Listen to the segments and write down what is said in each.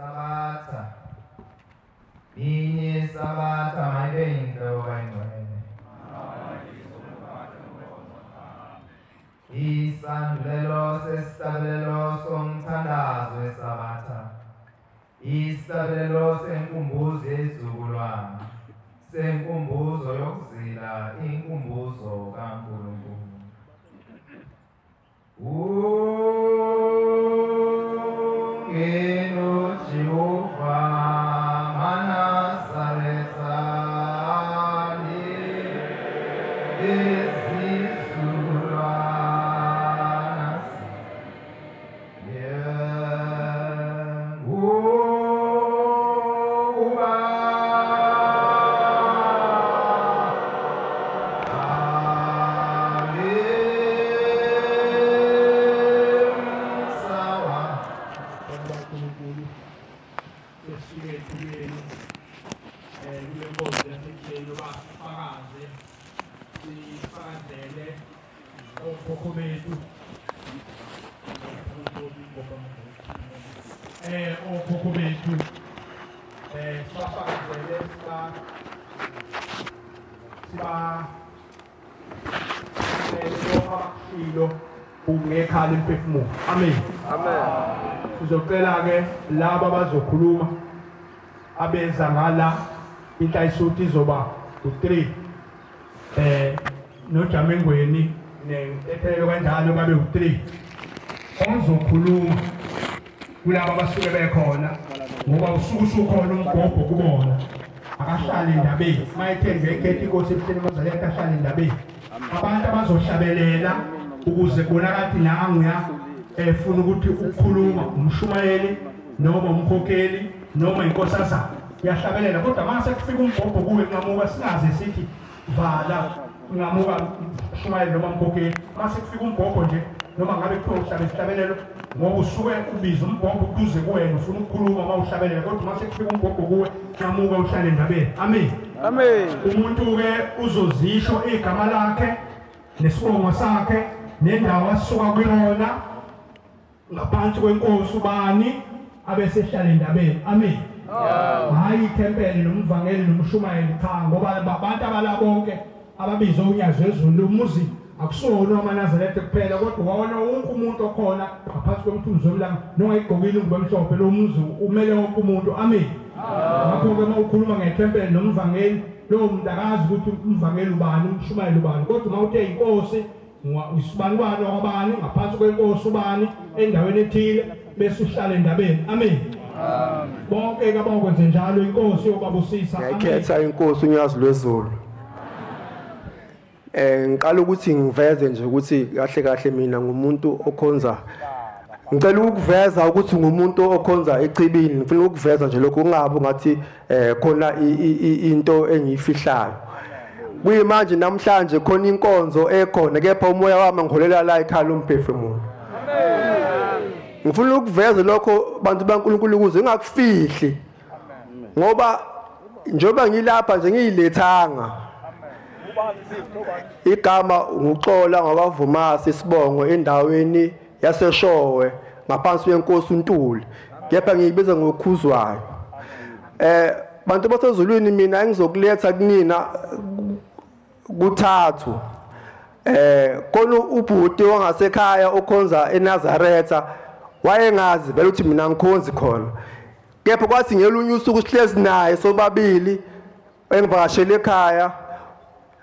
Sabatha. Mini Sabatha mayibe yinto engcwele. Isandulelo sesihlabelelo somthandazo weSabatha. Isihlabelelo senkumbuzo yezizukulwane, senkumbuzo yokuzila, inkumbuzo kaNkulunkulu. Ungeno Jehova maNazaretha izizukulwana yenguba abemsawa. kaNkulunkulu sesifike ethubeni kule nkonzo yasekuseni yoba sifakaze, sifakazele okhokho bethu, okhokho bethu, sibafakazele, siba lokho abakushilo kungekhala imphefumulo. Amen. Amen. Sizocela ke laba abazokhuluma abeza ngala inhlayisuthi izoba u3 noJamengweni nentethelo kanjalo babe u3 ozokhuluma kulaba abasuke bekhona, ngoba usuke usukhona umbhobho kubona, akahlali endabeni. Mayithenge ekhetha inkosi ebuhleni amaZaletha ahlale endabeni. Abantu abazohlabelela ukuze kubonakala ukuthi nanguya efuna ukuthi ukukhuluma umshumayeli noma umkhokheli noma inkosazana uyahlabelela, kodwa mase kufika umbhobho kuwe nqamuka, singaze sithi vala nqamuka umshumayeli noma umkhokheli. Mase kufika umbhobho nje, noma ngabe kuthiwa uhlabe isihlabelelo, ngoba usuke ubiza umbhobho kuze kuwena ufuna ukukhuluma uma uhlabelela, kodwa mase kufika umbhobho kuwe nqamuka uhlale endabeni. Amen. Amen. Umuntu-ke uzozisho igama lakhe nesibongo sakhe nendawo asuka kuyona ngaphansi kwenkosi ubani, abesehlala endabeni. Amen. Hayi ithempeli nomvangeli nomshumayeli, cha, ngoba abantu abala bonke ababizwe unyazi wezulu umuzi akusiwona wamaNazaretha kuphela, kodwa wona wonke umuntu okhona ngaphansi komthunzi womlanga nongayigqokile ingubo emhlophe, lo muzi umele wonke umuntu. Amen. Ngakho-ke uma ukhuluma ngethempeli nomvangeli, lowo muntu akazi ukuthi umvangeli ubani, umshumayeli ubani, kodwa uma uthe inkosi isibani bani wakwabani ngaphansi kwenkosi ubani endaweni ethile, bese uhlala endabeni. Amen. Bonke ke abakwenze njalo, inkosi yobabusisa. Amen. Ngiyakhetha inkosi unyazi lwezulu. Ngiqala ukuthi ngiveze nje ukuthi kahle kahle mina ngumuntu okhonza. Ngicela ukuveza ukuthi ngumuntu okhonza echibini. Ngifuna ukuveza nje lokho, kungabe ngathi khona into engiyifihlayo. Kuyimanje namhlanje khona inkonzo ekhona, kepha umoya wami ngiholela la ekhaya lomphefumulo. Ngifuna ukuveza lokho bantu baNkulunkulu ukuze ngingakufihli, ngoba njengoba ngilapha nje ngiyilethanga. Igama nguXola ngwakwaVumasi, isibongo endaweni yaseShowe ngaphansi kwenkosi uNtuli, kepha ngiyibiza ngokhuzwayo. Bantu basezulwini, mina engizokuletha kunina kuthathu. Khona ubhuti wangasekhaya okhonza eNazaretha, wayengazi vele ukuthi mina ngikhonzi khona, kepha kwathi ngelunye usuku sihlezi naye sobabili engivakashele ekhaya,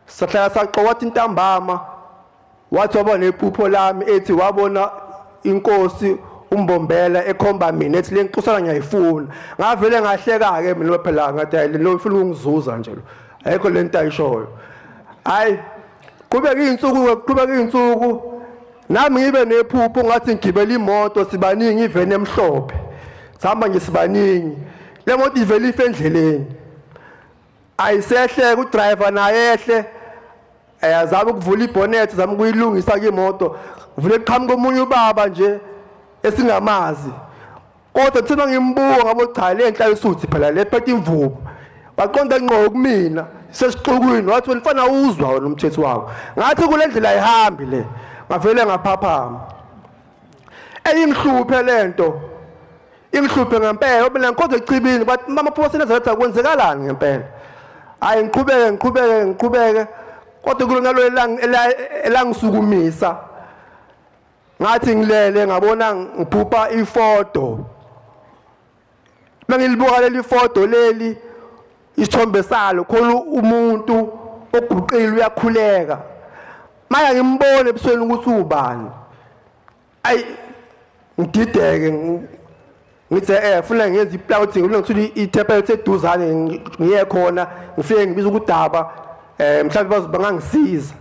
sahlala saxoxa intambama, wathi wabona iphupho lami ethi wabona inkosi umbombela ekhomba mina ethi le nxusana ngiyayifuna. Ngavele ngahleka ke mina phela, ngathi hayi lo ufuna ukungizuza nje lo, ayikho lento ayishoyo. Hayi, qhubeka izinsuku, qhubeka izinsuku, nami ngibe nephupho ngathi ngigibela imoto, sibaningi, iveni emhlophe, sihamba nje sibaningi, le moto ivele ife endleleni, ayisehle udriver naye ehle, azama ukuvula ibonnet, azama ukuyilungisa ke imoto, vule qhamuka omunye ubaba nje esingamazi, kodwa thina ngimbuka ngabo cha le nhlayisuthi phela le phethe imvubu, baqonda ngqo kumina sesixukwini, wathi wena mfana uzwa wena umthetho wakho. Ngathi kule ndlela ayihambi le, ngavele ngaphaphama. Eyingihluphe lento Ingihluphe ngempela mina ngikhonza echibini but mama phuma seNazaretha kwenzekalani ngempela. Hayi ngiqhubeke kodwa kulona lo elangisukumisa ngathi ngilele ngabona ngiphupha ifoto. Mangilibuka leli foto leli isithombe salo khona umuntu oguqile uyakhuleka. Manje ngimbone ebusweni ukuthi ubani. Ayi ngidideke ngithi funa ngenza iplauting ngithuli ithempeli eduzane ngiye khona ngifike ngibiza ukudaba mhlawumbe bazoba ngangisiza.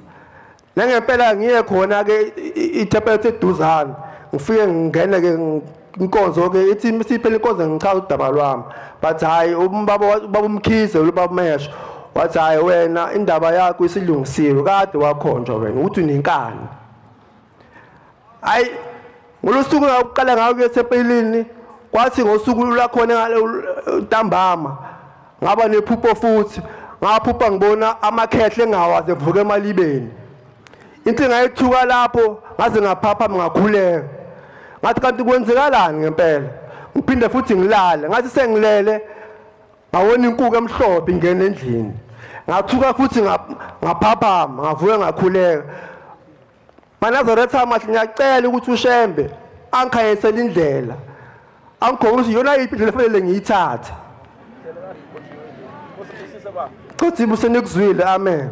Nangempela ngiye khona ke ithempeli eduzane ngifike ngingene ke inkonzo ke ithi siphele inkonzo ngichaza udaba lwami. But hayi ubaba umkhize ubaba Mesho wathi hayi wena indaba yakho isilungisiwe kade wakhonjwa wena ukuthi unenkani. Hayi ngolosuku ngakuqala ngayo ethempelini kwathi ngosuku lwakhona ntambama ngaba nephupho futhi ngaphupha ngibona amakhehle engawazi evuka emalibeni. Into engayithuka lapho ngaze ngaphapha ngakhuleka. Ngathi kanti kwenzekalani ngempela. Ngiphinde futhi ngilale ngathi sengilele ngawona inkuku emhlophe ingena endlini. Ngathuka futhi ngaphaphama ngavuka ngakhuleka. MaNazaretha amahle ngiyacela ukuthi uShembe angikhanyisele indlela. Angikhombise yona yiphi indlela efanele ngiyithathe. Kuthi busenikuzwile amen.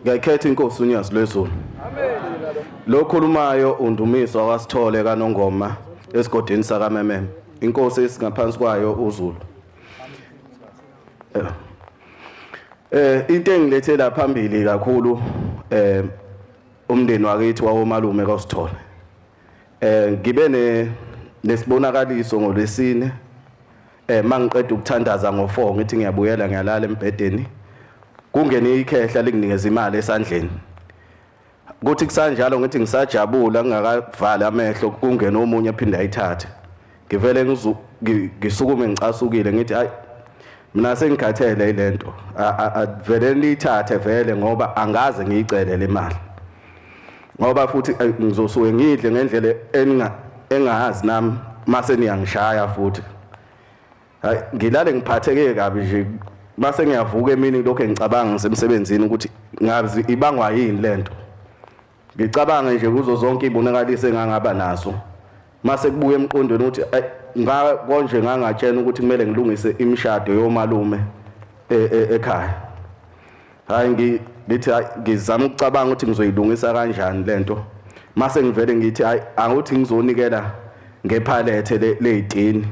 Ngiyakhetha inkosi uNyazi lwezulu. Amen. Lo khulumayo uNdumiso wakwaSithole kaNongoma esigodini sakaMememe. Inkosi esingaphansi kwayo uZulu. Into engilethe la phambili kakhulu umndeni wakithi wawomalume kaSithole. Ngibe nesibonakaliso ngolwesine mangiqeda ukuthandaza ngo4 ngithi ngiyabuyela ngiyalala embhedeni. Kungene ikhehla linginikeza imali esandleni. Kuthi kusanjalo ngithi ngisajabula ngingakavala amehlo kungene omunye aphinde ayithathe. Ngivele ngisukume ngicasukile ngithi hayi mina sengikhathele ilento. Avele niyithathe vele ngoba angaze ngiyicele le mali. Ngoba futhi ngizosuke ngidle ngendlela engazi nami mase niyangishaya futhi. Hayi ngilale ngiphatheke kabi nje. Mase ngiyavuka emini lokho engicabanga ngisemsebenzini ukuthi ngazi ibangwa yini lento. Ngicabanga nje kuzo zonke izibonakaliso engangaba nazo. Mase kubuye emqondweni ukuthi konje ngangatshena ukuthi kumele ngilungise imishado yomalume ekhaya. Hayi ngithi ngizama ukucabanga ukuthi ngizoyilungisa kanjani lento. Mase ngivele ngithi hayi anguthi ngizonikela ngephalethe lezitini.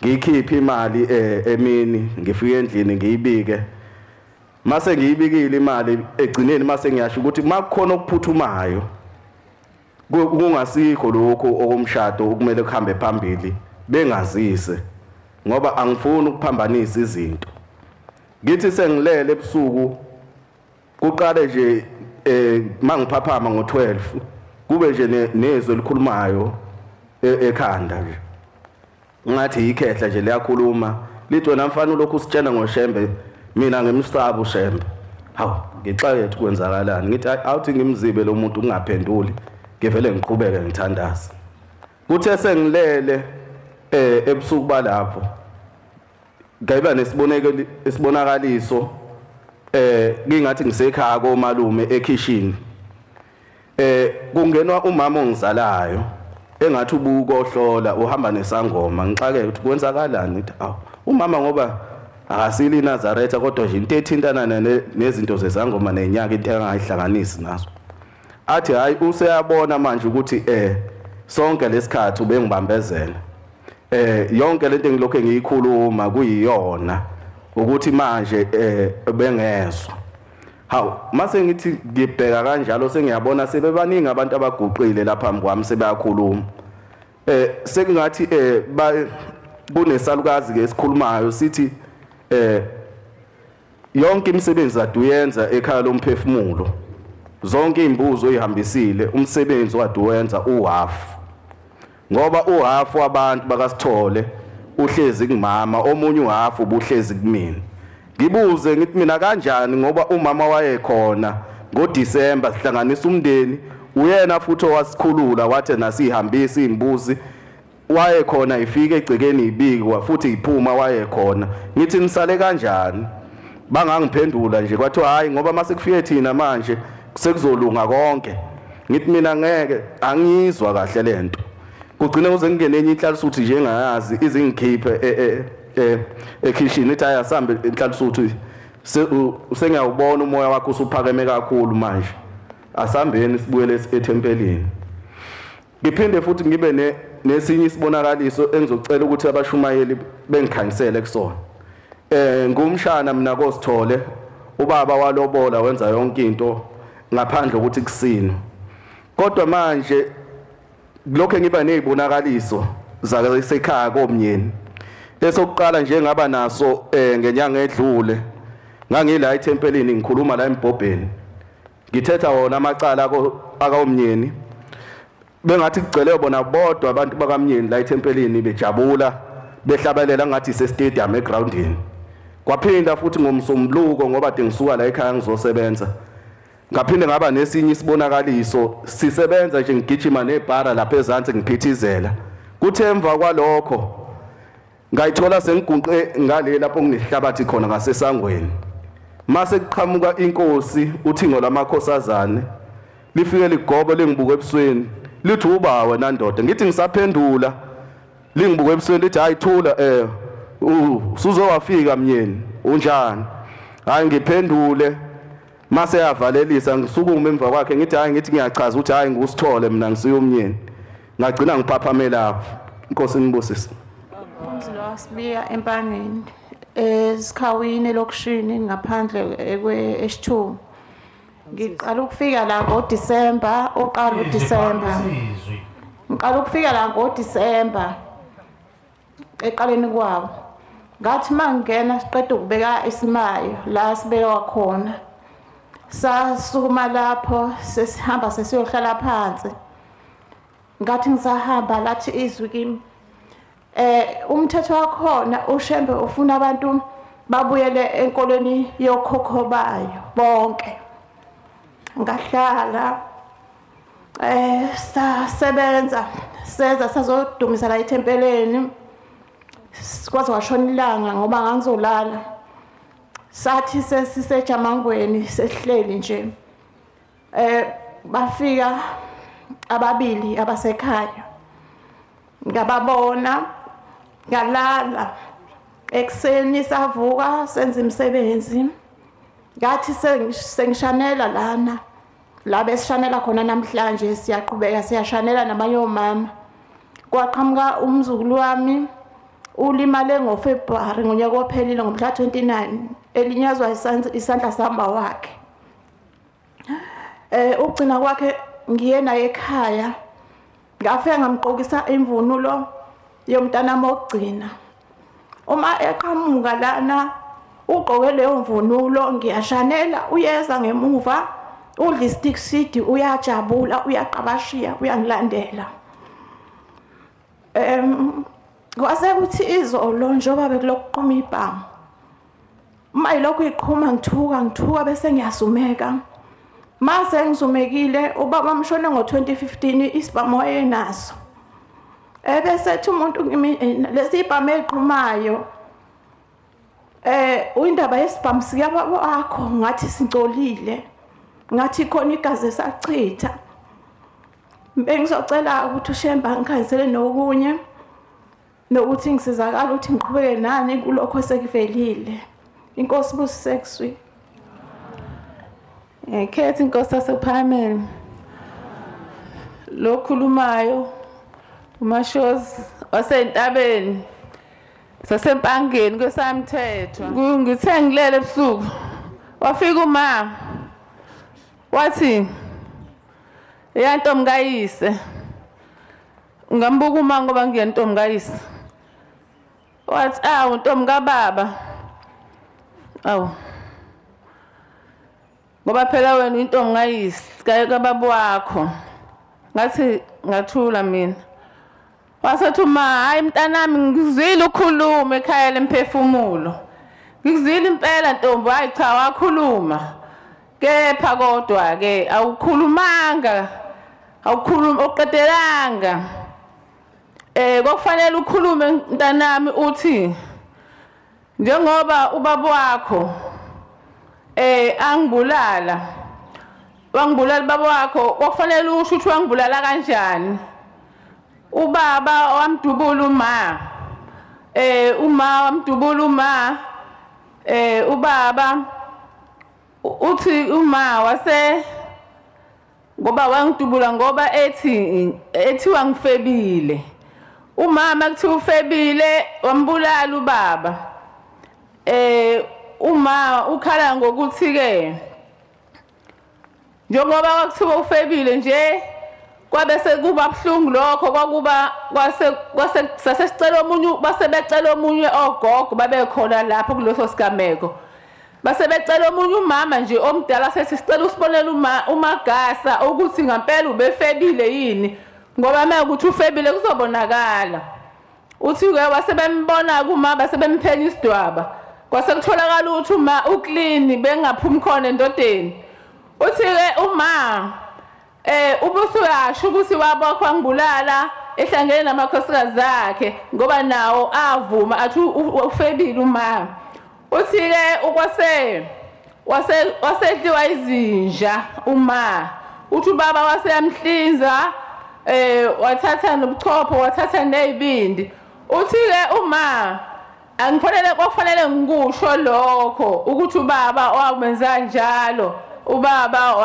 Ngikhiphe imali emini ngifike endlini ngiyibike. Mase ngiyibikile imali egcineni mase ngiyasho ukuthi makukhona okuphuthumayo kungasikho lokho okomshado okumele kuhambe phambili bengazise ngoba angifuni ukuphambanisa izinto. Ngithi sengilele ebusuku kuqale nje mangiphaphama ngo12 kube nje nezwe elikhulumayo ekhanda nje. Ngathi ikhehla nje liyakhuluma lithi wena mfana lokhu usitshena ngoShembe mina ngimsaba uShembe. Hawu ngixakethu kwenzakalani ngithi awuthi ngimzibe lo muntu ungaphenduli ngivele ngiqhubeke ngithandaza. Kuthe sengilele ebusuku balapho ngayiba nesiboneko esibonakaliso ngingathi ngisekhaya komalume ekhishini. Kungenwa umama ongizalayo engathi ubukohlola uhamba nesangoma. Ngixakeke ukuthi kwenzakalani ngithi awu umama ngoba akasili iNazaretha kodwa nje into ethintana nezinto zezangoma nenyaka into engayihlanganisi nazo. Athi hayi useyabona manje ukuthi sonke lesikhathi ubengibambezela. Yonke lento engilokho engiyikhuluma kuyiyona ukuthi manje bengezwa. Hawu mase ngithi ngibheka kanjalo sengiyabona sebebaningi abantu abaguqile lapha phambi kwami sebayakhuluma. Sekungathi kunesalukazi ke esikhulumayo sithi yonke imisebenzi kade uyenza ekhaya lomphefumulo zonke izimbuzo oyihambisile umsebenzi kade uwenza uhafu. Ngoba uhafu wabantu bakaSithole uhlezi kumama omunye uhafu ubuhlezi kumina. Ngibuze ngithi mina kanjani ngoba umama wayekhona ngoDisemba sihlanganisa umndeni Uyena futhi owasikhulula wathi nasihambisa imbuzi waye khona ifike egcekeni ibikwa futhi iphuma waye khona. Ngithi nisale kanjani? Bangangiphendula nje kwathiwa hayi ngoba mase kufike thina manje sekuzolunga konke. Ngithi mina ngeke angizwa kahle lento. Kugcina kuze ngingene enye inhlalisuthi nje engayazi izingikhiphe ekhishini ithi hayi asambe inhlalisuthi sengiyawubona umoya wakho usuphakeme kakhulu manje. Asambeni sibuyele ethempelini. Ngiphinde futhi ngibe nesinye isibonakaliso engizocela ukuthi abashumayeli bengikhanyisele kusona. Ngumshana mina koSithole, ubaba walobola wenza yonke into ngaphandle ukuthi kusino. Kodwa manje lokho ngiba nezibonakaliso zasekhaya komnyeni. Esokuqala nje ngaba naso ngenyanga edlule ngangila ethempelini ngikhuluma la embhobheni. Ngithetha wona amacala akomnyeni. Bengathi kugcele bona bodwa abantu bakamnyeni la ethempelini bejabula behlabelela ngathi ise stadium egroundini. Kwaphinda futhi ngomsombuluko ngoba de ngisuka la ekhaya ngizosebenza. Ngaphinde ngaba nesinye isibonakaliso sisebenza nje ngigijima nebhara lapha ezantsi ngiphithizela. Kuthe emva kwalokho ngayithola sengigunqe ngale lapho nginehlabathi khona ngasesangweni. Mase kuqhamuka inkosi uthingo lamakhosazane lifike ligobe lingibuke ebusweni lithi uba wena ndoda. Ngithi ngisaphendula lingibuke ebusweni lithi hayi thula usuzowafika mnyeni unjani? Hayi ngiphendule. Mase yavalelisa ngisukume emva kwakhe ngithi hayi ngithi ngiyachaza ukuthi hayi ngusithole mina ngisiyo umnyeni. Ngagcina ngiphaphame lapho. Inkosi inibusise. Umzilo sibiya empangeni esikhawini lokushini ngaphandle kwe-H2. Ngiqala ukufika la ngoDisemba, oqala uDisemba. Ngiqala ukufika la ngoDisemba eqaleni kwawo. Ngathi mangena siqeda ukubeka isimayo la sibekwa khona. Sasukuma lapho sesihamba sesiyohlala phansi. Ngathi ngisahamba lathi izwi kimi umthetho wakhona uShembe ufuna abantu babuyele enkolweni yokhokho bayo bonke. Ngahlala sasebenza seza sazodumisa la ethempeleni sikwazi washona ilanga ngoba ngangizolala. Sathi sesisejamangweni sesihleli nje bafika ababili abasekhaya ngababona ngalala. Ekuseni savuka senza imisebenzi. Ngathi sengishanela lana la besishanela khona namhlanje siyaqhubeka siyashanela nabanye omama. Kwaqhamuka umzukulu wami ulimale ngoFebruary ngonyaka ophelile ngomhla 29 elinyazwa isandla samba wakhe. Ukugcina kwakhe ngiye naye ekhaya ngafika ngamqokisa imvunulo yomntanami wokugcina. Uma eqhamuka lana ugqoke leyo mvunulo ngiyashanela uyeza ngemuva udla istick seed uyajabula uyaqabashiya uyangilandela. Kwase kuthi izolo njengoba bekulokuqhuma ibhamu uma ilokhu iqhuma ngithuka bese ngiyasumeka. Mase ngizumekile ubaba mshone ngo2015 isibhamu wayenaso. Ebese ethi umuntu lesi ibhamu eqhumayo indaba yesibhamu sikababa wakho ngathi singcolile ngathi khona igazi esachitha. Bengizocela ukuthi uShembe angikhanyisele nokunye nokuthi ngisizakala ukuthi ngiqhubeke nani kulokho sekuvelile. Inkosi busise kuswi. Khethi inkosi yasePhakameni lokhulumayo uMashozi wasentabeni sasempangeni kwesamthetho. Ngithe ngilele ebusuku wafika uma wathi eyantombi kayise. Ngambuka uma ngoba ngiyentombi kayise. Wathi awu ntombi kababa. Awu ngoba phela wena intombi kayise kababa wakho. Ngathi ngathula mina. Wasethi uma hayi mntanami ngizwile ukhuluma ekhaya lemphefumulo. Ngikuzwile impela ntombi hayi cha wakhuluma. Kepha kodwa ke awukhulumanga Awukhuluma oqedelanga. Kwakufanele ukhulume mntanami uthi njengoba ubaba wakho angibulala, wangibulala baba wakho, kwakufanele usho ukuthi wangibulala kanjani. Ubaba wamdubula uma, uma wamdubula uma, ubaba uthi uma wase ngoba wangidubula ngoba ethi wangifebile. Umama kuthi ufebile wambulala ubaba. Uma ukhala ngokuthi ke njengoba kwakuthiwa ufebile nje kwabe sekuba buhlungu lokho, kwakuba kwase sasesicela omunye, base becela omunye ogogo babekhona lapho kuleso sigameko. Base becela omunye umama nje omdala sethi sicela usibonele uMagasa ukuthi ngempela ubefebile yini, ngoba manje ukuthi ufebile kuzobonakala. Uthi ke wasebembona kuma basebemphenya isidwaba, kwase kutholakala ukuthi uma uclean bengaphumi khona endodeni. Uthi ke uma ubusuyasho ukuthi wabakho angibulala ehlangene namakhosikazi akhe ngoba nawo avuma athi ufebile uma. Uthi ke ukwase wasedliwa izinja uma. Uthi ubaba waseyamhlinza, wathatha nobuchopho, wathatha nezibindi. Uthi ke uma angifanele kwakufanele ngikusho lokho ukuthi ubaba wakwenza njalo. Ubaba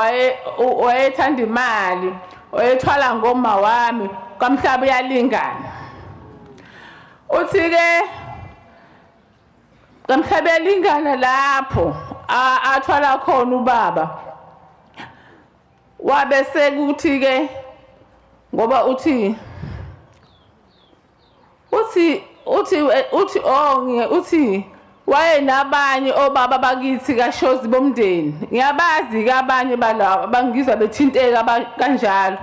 wayethanda imali, wayethwala ngoma wami kwamhlaba uyalingana. Uthi ke kwamhlaba uyalingana lapho athwala khona ubaba. Wabe sekuthi ke ngoba uthi uthi uthi uthi oh uthi waye nabanye obaba bakithi kaShozi bomndeni, ngiyabazi ke abanye balaba bangizwa bethinteka kanjalo.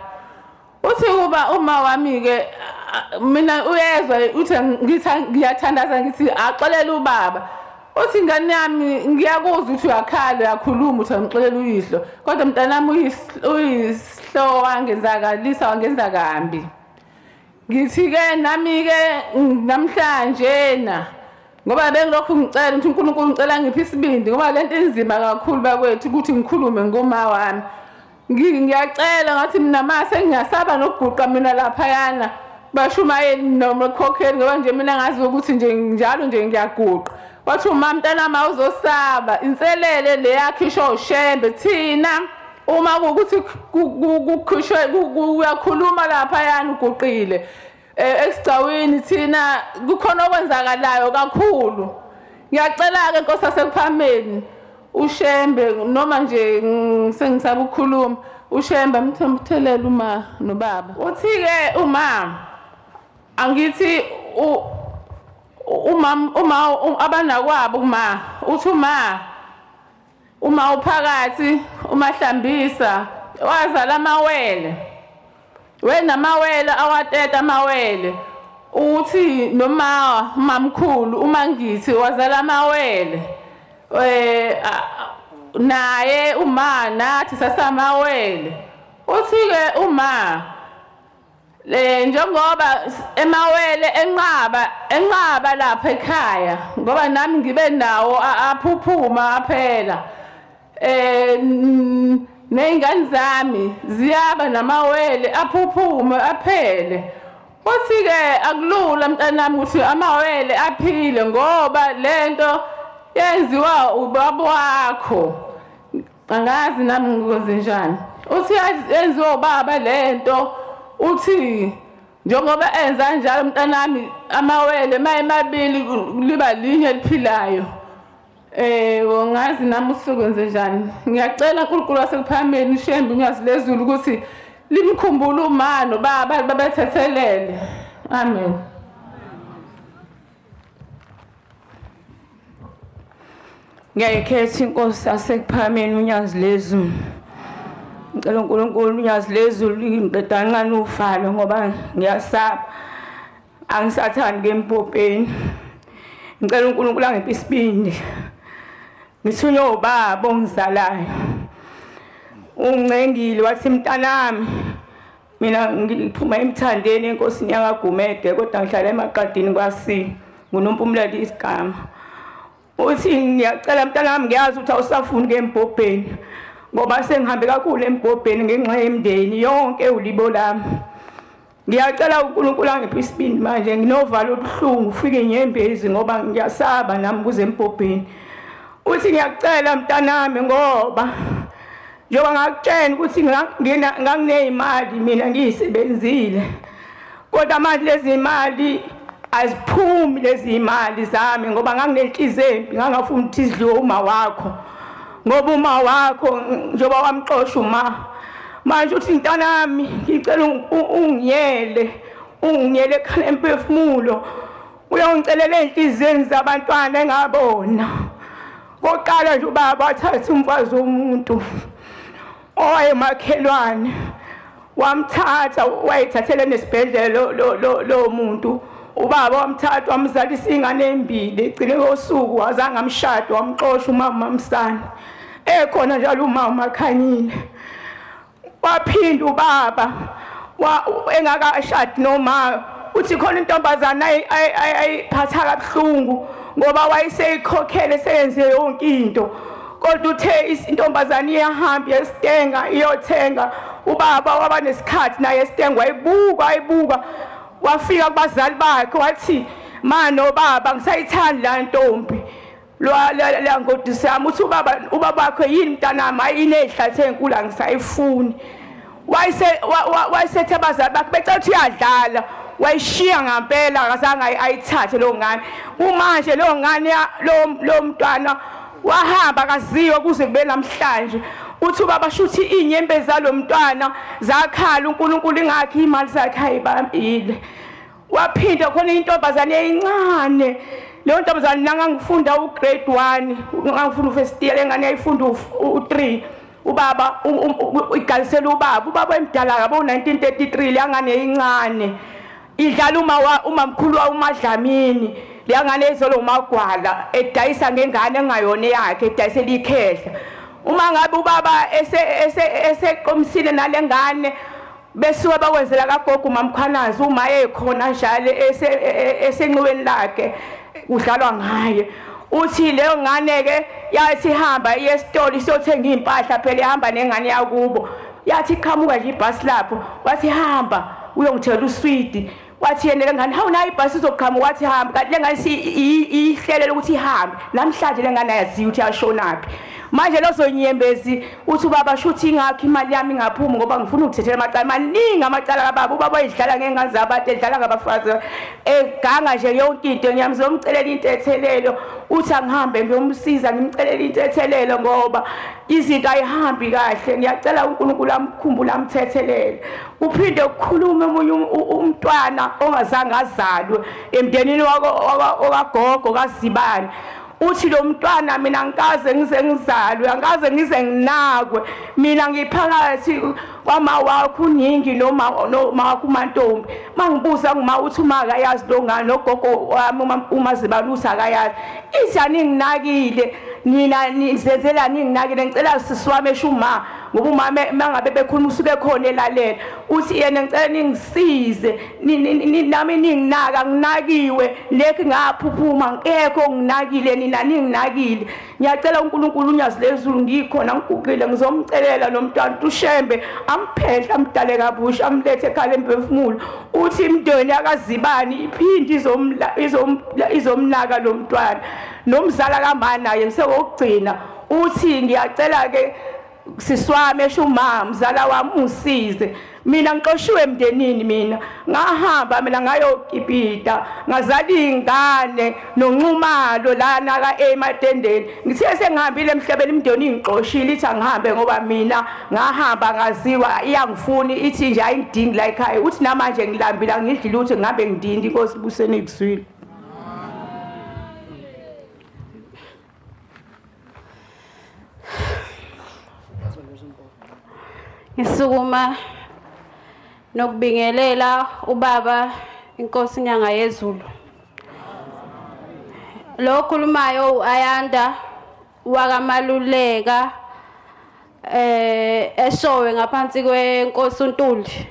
Uthi kuba uma wami ke mina uyezwa uthi ngithi ngiyathandaza ngithi axolele ubaba. Uthi ingane yami ngiyakuzwa ukuthi uyakhala uyakhuluma uthi angixolele uyihlo, kodwa mntanami uyihlo wangenzakalisa wangenza kambi. Ngithi ke nami ke namhlanje na ngoba bengilokhu ngicela ukuthi uNkulunkulu ngicela ngiphe isibindi ngoba lento inzima kakhulu bakwethu ukuthi ngikhulume ngoma wami. Ngiyacela ngathi mina mase ngiyasaba nokuguqa mina laphayana bashumayeli noma khokheli ngoba nje mina ngazi ukuthi nje njalo nje ngiyaguqa. Wathi uma mntanami awuzosaba inselele le yakhishwa uShembe thina uma kukuthi kukhishwe uyakhuluma laphayana uguqile esigcawini thina kukhona okwenzakalayo kakhulu. Ngiyacela ke Nkosi yasekuphameni uShembe noma nje sengisaba ukukhuluma uShembe amthethelele uma nobaba. Uthi ke uma angithi uma abanakwabo uma uthi uma uphakathi umahlambisa wazala amawele, wena amawele awateta amawele. Uthi noma mamkhulu uma ngithi wazala amawele naye uma nathi sasamawele. Uthi ke uma le njengoba emawele enqaba lapha ekhaya ngoba nami ngibe nawo aphuphuma aphela, ney'ngane zami ziyaba namawele aphuphume aphele. Uthi ke akulula mntanami ukuthi amawele aphile ngoba lento yenziwa ubaba wakho. Angazi nami ngikwenze njani. Uthi yenziwa ubaba lento. Uthi njengoba enza njalo mntanami amawele mayemabili liba linye liphilayo. Ngazi nami usukwenze njani. Ngiyacela uNkulunkulu wasekuphameni uShembe uNyazi lezulu ukuthi limkhumbule uma nobaba babethethelele. Amen. Ngiyayikhetha inkosi yasekuphameni uNyazi lezulu. Ngicela uNkulunkulu uNyazi lezulu ngiqeda kancane uvalo ngoba ngiyasaba, angisathandi ke empopeni. Ngicela uNkulunkulu angiphe isibindi. Ngithunywe ubaba ongizalayo, ungincengile wathi mntanami Mina ngiphuma emthandeni enkosini yakaGumede kodwa ngihlala emaqadini kwaSi nguNompumelelo isigama. Uthi ngiyacela mntanami, ngiyazi ukuthi awusafuni ke embhobheni ngoba sengihambe kakhulu embhobheni ngenxa yemndeni yonke ulibo lami. Ngiyacela uNkulunkulu angiphe isibindi manje, nginovalo obuhlungu ufike inyembezi ngoba ngiyasaba nami kuze embhobheni. Uthi ngiyacela mntanami ngoba njengoba ngakutshela ukuthi ngangineyimali mina ngiyisebenzile, kodwa manje lezi imali aziphumi lezi imali zami ngoba nganginenhliziyo embi, ngangafuni ukuthi izidliwe uma wakho ngoba uma wakho njengoba wamxosha uma. Manje uthi mntanami ngicela ungiyele ekhala emphefumulo, uyongicelela enhliziyweni zabantwana engabona. Koqala nje ubaba wathatha umfazi womuntu owayemakhelwane wamthatha wayithathele nesibhedlela lo muntu. Ubaba wamthatha wamzalisa ingane embili, egcine kosuku wazange amshado wamxosha umama mamsana ekhona njalo umama uMakhanyile. Waphinda ubaba engakashadi noma uthi khona intombazana ayiphatha kabuhlungu ngoba wayeseyikhokhele seyenze yonke into, kodwa uthe intombazana iyahamba yesitenga iyothenga. Ubaba waba nesikhathi naye esitenga, wayibuka wafika kubazali bakhe wathi ma nobaba ngisayithandi la ntombi la ngodisi yami. Uthi ubaba wakhe yini mntanami, ayinezihlathi ezinkulu angisayifuni. Wayesethe abazali bakhe becela ukuthi uyadlala, wayishiya ngempela akazange ayithathe leyo ngane. Kumanje leyo ngane lo mntwana wahamba akaziwa kuze kube namhlanje. Uthi ubaba shuthi inyembezi zalo mntwana zakhala uNkulunkulu ingakho imali zakhe ayibambile. Waphinda khona intombazane eyincane, leyo ntombazane nangangifunda ugrade 1 ngangifunda ufirst year, lengane yayifunda u3. Ubaba igalisela ubaba emdala ngabo 1933, lengane eyincane idlala umamkhulu uMadlamini, lengane ezolo uMagwala edayisa ngengane engayona yakhe, edayisela ikhehla. Uma ngabe ubaba eseqomsile nalengane besuka bakwenzela kagogo uMamkhwanazi, uma ekhona njalo esenxiweni lakhe kudlalwa ngaye. Uthi leyo ngane ke yathi ihamba iye esitolo isiyothenga impahla, phela ihamba nengane yakubo. Yathi iqhamuka nje ibhasi lapho, wathi hamba uyongithela uswidi. Wathi yena lengane hawu nayo ibhasi izoqhamuka, wathi hamba. Kanti lengane ihlelele ukuthi ihambe namhlanje, lengane ayaziwa ukuthi yashonaphi. Manje lozonyembezi uthi ubaba shuthi ingakho imali yami ingaphumi ngoba ngifuna ukuthethela amacala maningi, amacala kababa. Ubaba oyidlala ngengane zabantu, edlala ngabafazi, eganga nje yonke into. Ngiyamzomcelela intethelelo, uthi angihambe ngiyomsiza ngimcelela intethelelo ngoba izinto ayihambi kahle. Ngiyacela uNkulunkulu amkhumbule amthethelele. Uphinde ukukhuluma omunye umntwana ongazange azalwe emndenini wakagogo kaZibani. Uthi lo mntwana mina angikaze ngize ngizalwe, angikaze ngize nginakwe, mina ngiphakathi kwama wakho uningi noma wakho uMantombi. Mangibuza nguma uthi uma akayazi lo ngane nogogo wami uMazibani uthi akayazi. Ithi aninginakile nina nizenzela ninginakile, ngicela sisi wami esho uma ngoba umama mangabe bekhuluma usuke khona elalela. Uthi yena ngicela ningisize nami ninginaka, nginakiwe lekho ngaphuphuma ngekho nginakile nina ninginakile. Ngiyacela uNkulunkulu unyazi lezulu ngikhona ngiguqile ngizomcelela nomntwana uShembe amphehle amdale kabusha amlethe ekhala emphefumulo. Uthi imndeni yakaZibani iphinde izomnaka lo mntwana nomzala kamama naye ngisewokugcina. Uthi ngiyacela ke siswami esho umama mzala wami ungisize, mina ngixoshiwe emndenini, mina ngahamba mina ngayokipita ngazala ingane nonxumalo lana ka ematendeni. Ngithe sengihambile emhlabeni imndeni ingixoshile ithi angihambe ngoba mina ngahamba ngaziwa, iyangifuni ithi nje ayingidingi la ekhaya. Uthi namanje ngilambile angidli lutho ngihambe ngidindi. Inkosi buseni ikuzwile. Ngisukuma nokubingelela ubaba inkosi inyanga yezulu. Lo khulumayo uAyanda wakaMaluleka eshowe ngaphansi kwenkosi uNtuli.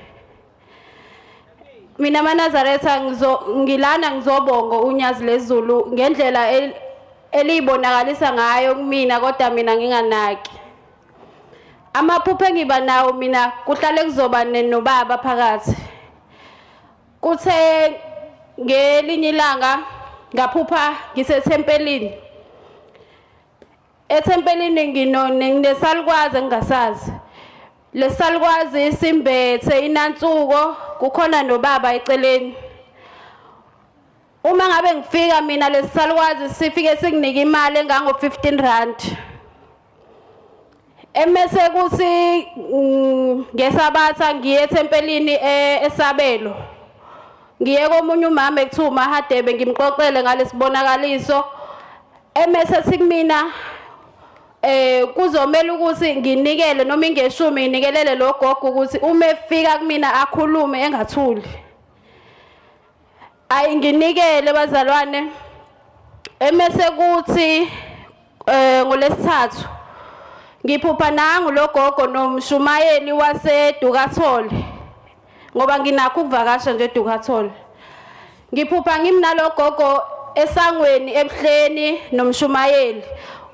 Mina maNazaretha ngilana ngizobonga uNyazi lezulu ngendlela elibonakalisa ngayo kumina, kodwa mina nginganaki. Amaphupho engiba nawo mina kuhlale kuzoba nobaba phakathi. Kuthe ngelinye ilanga ngaphupha ngisethempelini. Ethempelini nginesalukwazi engingasazi. Lesalukwazi simbethe inansuko, kukhona nobaba eceleni. Uma ngabe ngifika mina lesalukwazi sifike singinike imali engango 15 rand. Emese kuthi ngesabatha ngiye ethempelini esabelo. Ngiye komunye umama ekuthiwa uMahadebe ngimxoxele ngalesibonakaliso. Emese sikumina kuzomela ukuthi nginikele noma ingeshumi nginikelele lo gogo ukuthi uma efika kumina akhulume engathuli. Ayi nginikele bazalwane. Emese kuthi ngolesithathu ngiphupha nangu lo gogo nomshumayeli waseDukathole, ngoba nginakho ukuvakasha nje eDukathole. Ngiphupha ngimnalo gogo esangweni ebuhleni nomshumayeli,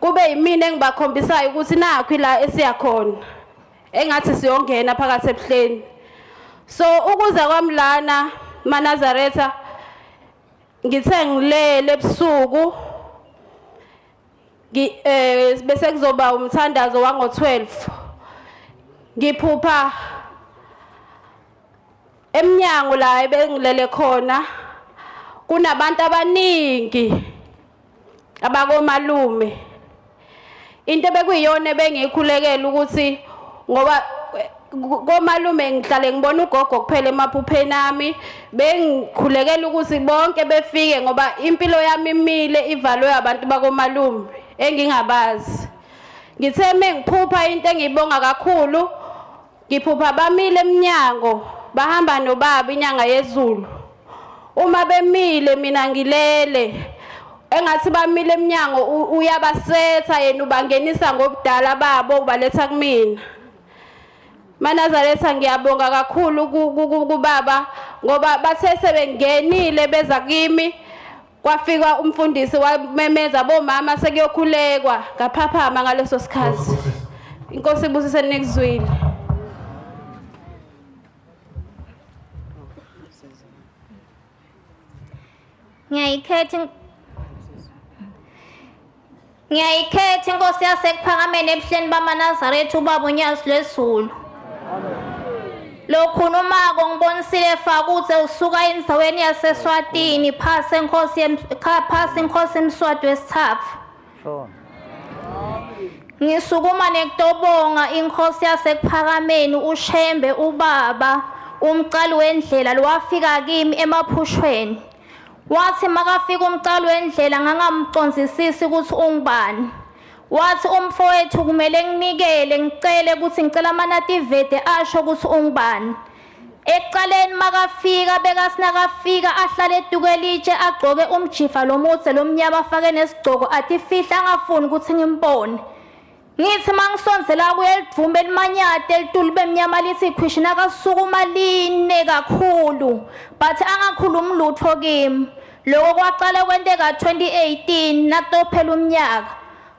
kube yimina engibakhombisayo ukuthi nakho la esiyakhona, engathi siyongena phakathi ebuhleni. So ukuza kwami lana maNazaretha ngithe ngilele ebusuku, bese kuzoba umthandazo wango 12. Ngiphupha emnyango la ebengilele khona kunabantu abaningi abakomalume. Into ebekuyiyona ebengiyikhulekela ukuthi ngoba komalume ngihlale ngibona ugogo kuphela emaphupheni ami, bengikhulekela ukuthi bonke befike ngoba impilo yami imile ivalwe abantu bakomalume engingabazi. Ngithe mengiphupha into engiyibonga kakhulu, ngiphupha bamile eminyango bahamba nobaba inyanga yezulu. Uma bemile mina ngilele, engathi bamile eminyango uyabasetha yena ubangenisa ngobudala babo ubaletha kumina. MaNazaretha ngiyabonga kakhulu kubaba ngoba bathe sebengenile beza kimi, kwafika umfundisi wamemeza bomama sekuyokhulekwa, ngaphaphama ngaleso sikhathi. Inkosi ibusise nikuzwile. Ngiyayikhetha inkosi yasekuphakameni ebuhleni bamaNazaretha ubaba uNyazi lwezulu. Lokhulumako ngibonisile Fakuthe usuka endzaweni yaseSwatini phasi inkosi Mswati wesithathu. Ngisukuma nekutobonga inkosi yasekuphakameni uShembe ubaba umcali wendlela lowafika kimi emaphushweni. Wathi makafika umcali wendlela ngangamcondzisisi ukuthi ungubani. Wathi umfowethu kumele nginikele ngicele ukuthi ngicela amanativede asho ukuthi ungubani. Ekuqaleni makafika bekasinakafika ahlale edukelitshe agqoke umjiva lomuthe lomnyama afake nesigcoko athi fihla angafuni ukuthi ngimbone. Ngithi mangisondzela kuye elidvume elimanyate elitulu bemnyama lithi khwishi nakasukuma line kakhulu but angakhulumi lutho kimi. Lokho kwaqala kwenteka 2018 nakutophela umnyaka.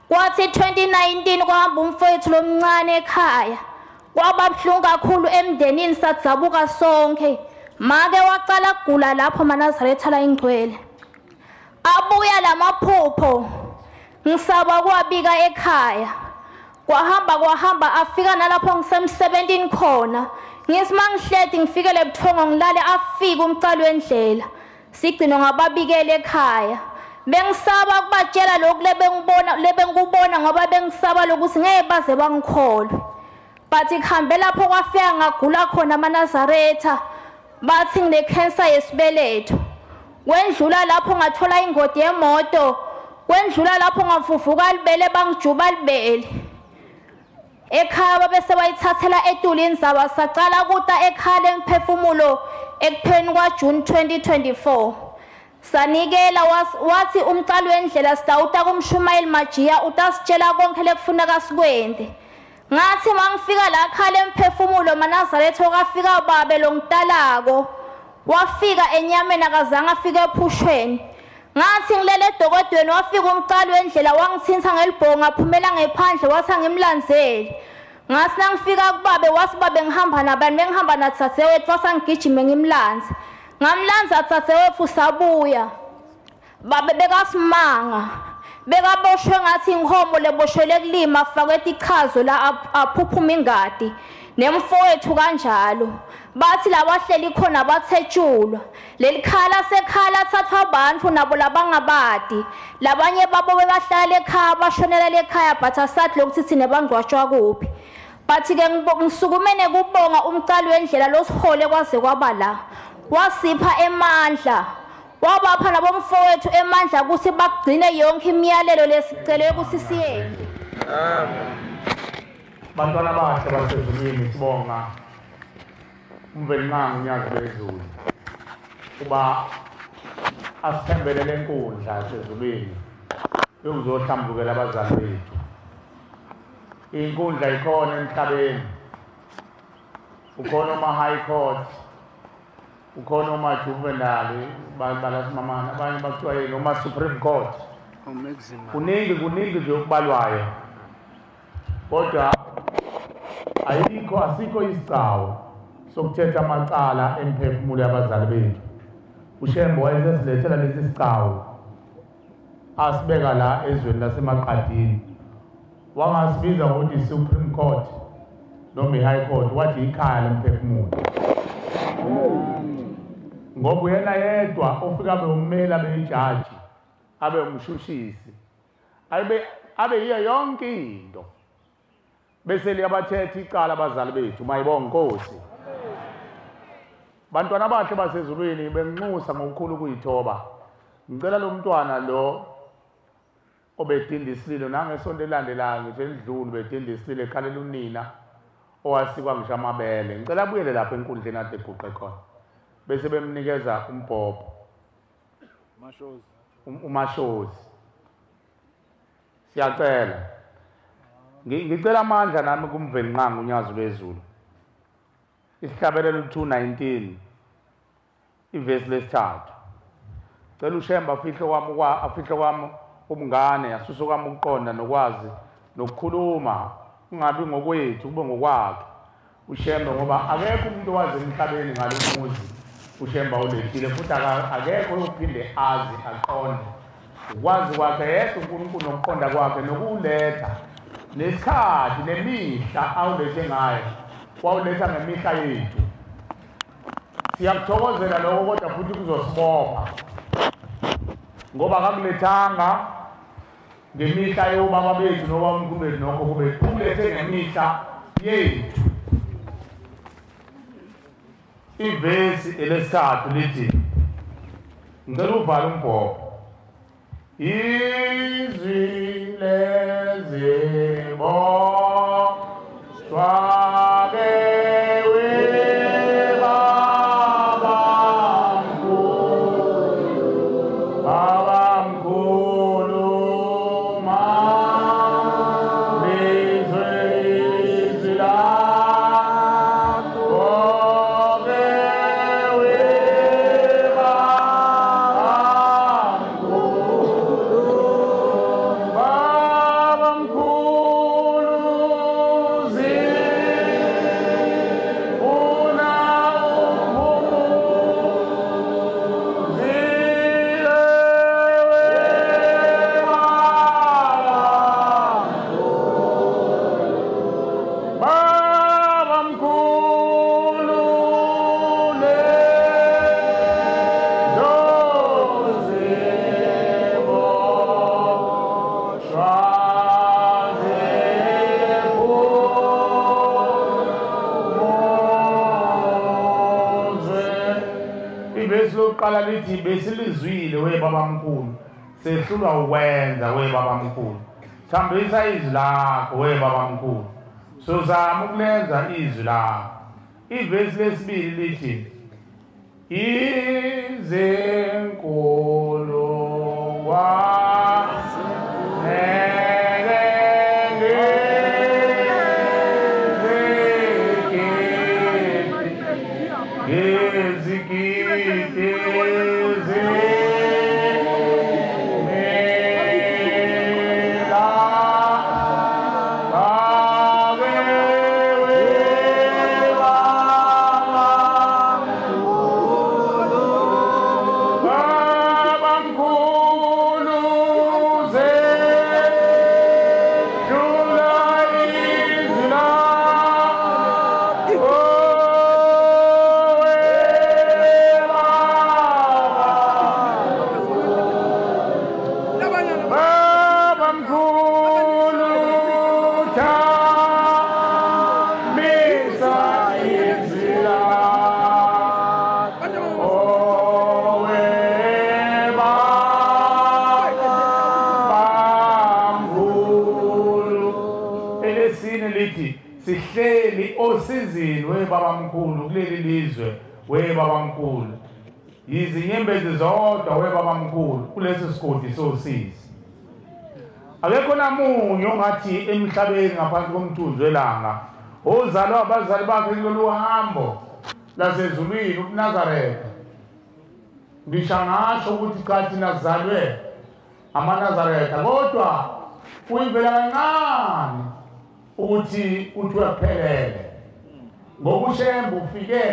Kwathi 2019 kwahamba umfowethu lomncane ekhaya. Kwaba buhlungu kakhulu emndenini sadzabuka sonke. Make waqala kugula lapho maNazaretha la ingcwele. Abuya lamaphupho ngisaba kwabika ekhaya. Kwahamba afika nalapho ngisemsebentini khona. Ngithi mangihledi ngifikele ebuthongo ngilale afika umcali wendlela. Sigcino ngababikele ekhaya. Bengisaba ukubatshela lokhu lebengikubona ngoba bengisaba lokuthi ngeke baze bangikholwe. But kuhambe lapho kwafika ngagula khona amaNazaretha bathi ngine cancer yesibeletho. Kwendlula lapho ngathola ingodi yemoto, kwendlula lapho ngavuvuka libele bangijuba libele. Ekhaya bese bayithathela etulini zaba sacala kuta ekhaya lemphefumulo ekupheni kwa June 2024. Sanikela wathi umcali wendlela sidawuta kumshumayeli Majiya utasitshela konke lekufuneka sikwende. Ngathi mangifika la khale emphefumulo maNazaretha okafika babe longitalako Wafika enyameni akazange afike ephushweni. Ngathi ngilele edokodweni wafika umcali wendlela wangithinta ngelibhongo ngaphumela ngephandle wathi angimlandzeli. Ngathi nangifika kubabe wathi babe ngihamba nabani bengihamba nathathewethu wasangigijime ngimlanze. Ngamlanza thathewethu sabuya. Babe bekasimanga. Bekaboshwe ngathi inkomo leboshelwe kulima afakwe ichazo la aphuphuma ingadi. Nemfowethu kanjalo. Bathi labahleli khona bathetshulwa. Leli khala sekhala thathwa abantu nabo labangabadi. Labanye babo bebahlala ekhaya bashonela lekhaya but asathi lokuthi thina bangcwatshwa kuphi. Bathi ke ngisukumene kubonga umcali wendlela losihole kwaze kwaba la. Wasipha emandla. Wabapha nabomfowethu emandla ukuthi bagcine yonke imiyalelo lesicelo ukuthi siyenze. Amen. Bantwana bahle basezulwini sibonga uMvelinqangi uNyazi lwezulu kuba asithembele lenkundla yasezulwini yokuzohlambukela abazali bethu. Inkundla ikhona emhlabeni, ukhona oma-high court, ukhona oma-juvenile balasimamana, abanye bakuthiwa yini oma-supreme court. Kuningi kuningi nje okubalwayo, kodwa ayikho asikho isigcawu sokuthetha amacala emphefumulo yabazali bethu. uShembe wayesesilethela lesi sigcawu asibeka la ezweni laseMaqadini, wangasibiza ngokuthi i-Supreme Court noma i-High Court, wathi ikhaya lemphefumulo. Ngoba uyena yedwa ofika abe ummeli, abe ijaji, abe umshushisi, abe yiyo yonke into. Bese liyabathetha icala abazali bethu. Mayibonge Nkosi. Bantwana bahle basezulwini, benginxusa ngokukhulu ukuyithoba. Ngicela lo mntwana lo obedinda isililo nangesonto elandelayo ngisho elidlule bedinda isililo ekhalela unina owasikwa ngisho amabele. Ngicela abuyele lapha enkundleni ade eguqe khona bese bemnikeza umbhobho uMashozi. Siyacela, ngicela amandla nami kuMvelinqangi uNyazi lwezulu. Isihlabelelo 219 ivesi lesithathu. Cela uShembe afihle kwami afihle kwami ubungane, asuse kwami ukuqonda nokwazi nokukhuluma, kungabi ngokwethu kube ngokwakhe uShembe, ngoba akekho umuntu owazi emhlabeni ngalo muzi uShembe awulethile, futhi akekho oyophinde azi aqonde. Ukwazi kwakhe yedwa uNkulunkulu nokuqonda kwakhe nokuwuletha nesikhathi nemihla awulethe ngayo, wawuletha ngemihla yethu. Siyakuthokozela lokho, kodwa futhi kuzosibopha ngoba akakulethanga ngemihla yobaba bethu nobamkhulu bethu nokhokho bethu, ukulethe ngemihla yethu. Ivesi elesithathu lithi, ngicela uvale umbhobho. Izwi leziboshwa lithi besilizwile we babamkhulu, sehlulwa ukwenza we babamkhulu. Thambisa izwi lakho we babamkhulu, sozama ukulenza izwi lakho. Ivesi lesibili lithi izinkulungwane Izigidi sihleli osizini webabamkhulu kuleli lizwe webabamkhulu izinyembezi zodwa webabamkhulu kulesi sigodi sosizi. Akekho namunye ongathi emhlabeni ngaphansi komthunzi welanga ozalwa abazali bakhe kulolu hambo lasezulwini ubuNazaretha. Ngisho ngasho ukuthi cha thina sizalwe amaNazaretha, kodwa kuyimvela kancane ukuthi kuthiwe kuphelele ngoba uShembe ufike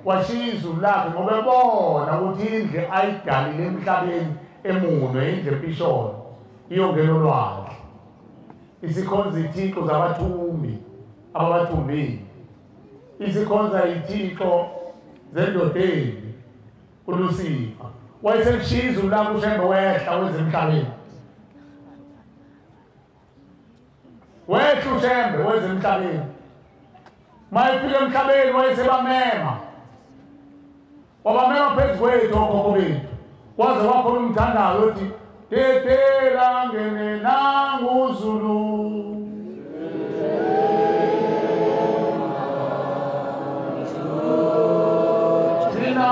washiya izulu lakhe ngoba ebona ukuthi indlu ayidalile emhlabeni emunwe, indlu empisholo iyongena olwandle, isikhonza ithixo zabathumbi ababathumbile, isikhonza ithixo zendodeni uLusifa. Wayesekushiya izulu lakhe uShembe wehla weza emhlabeni, wehla uShembe weza emhlabeni. Mayefika emhlabeni wayesebamema, wabamema phezu kwethu okhokho bethu, waze wakhona umthandazo othi dedela ngene nanguZulu. Thina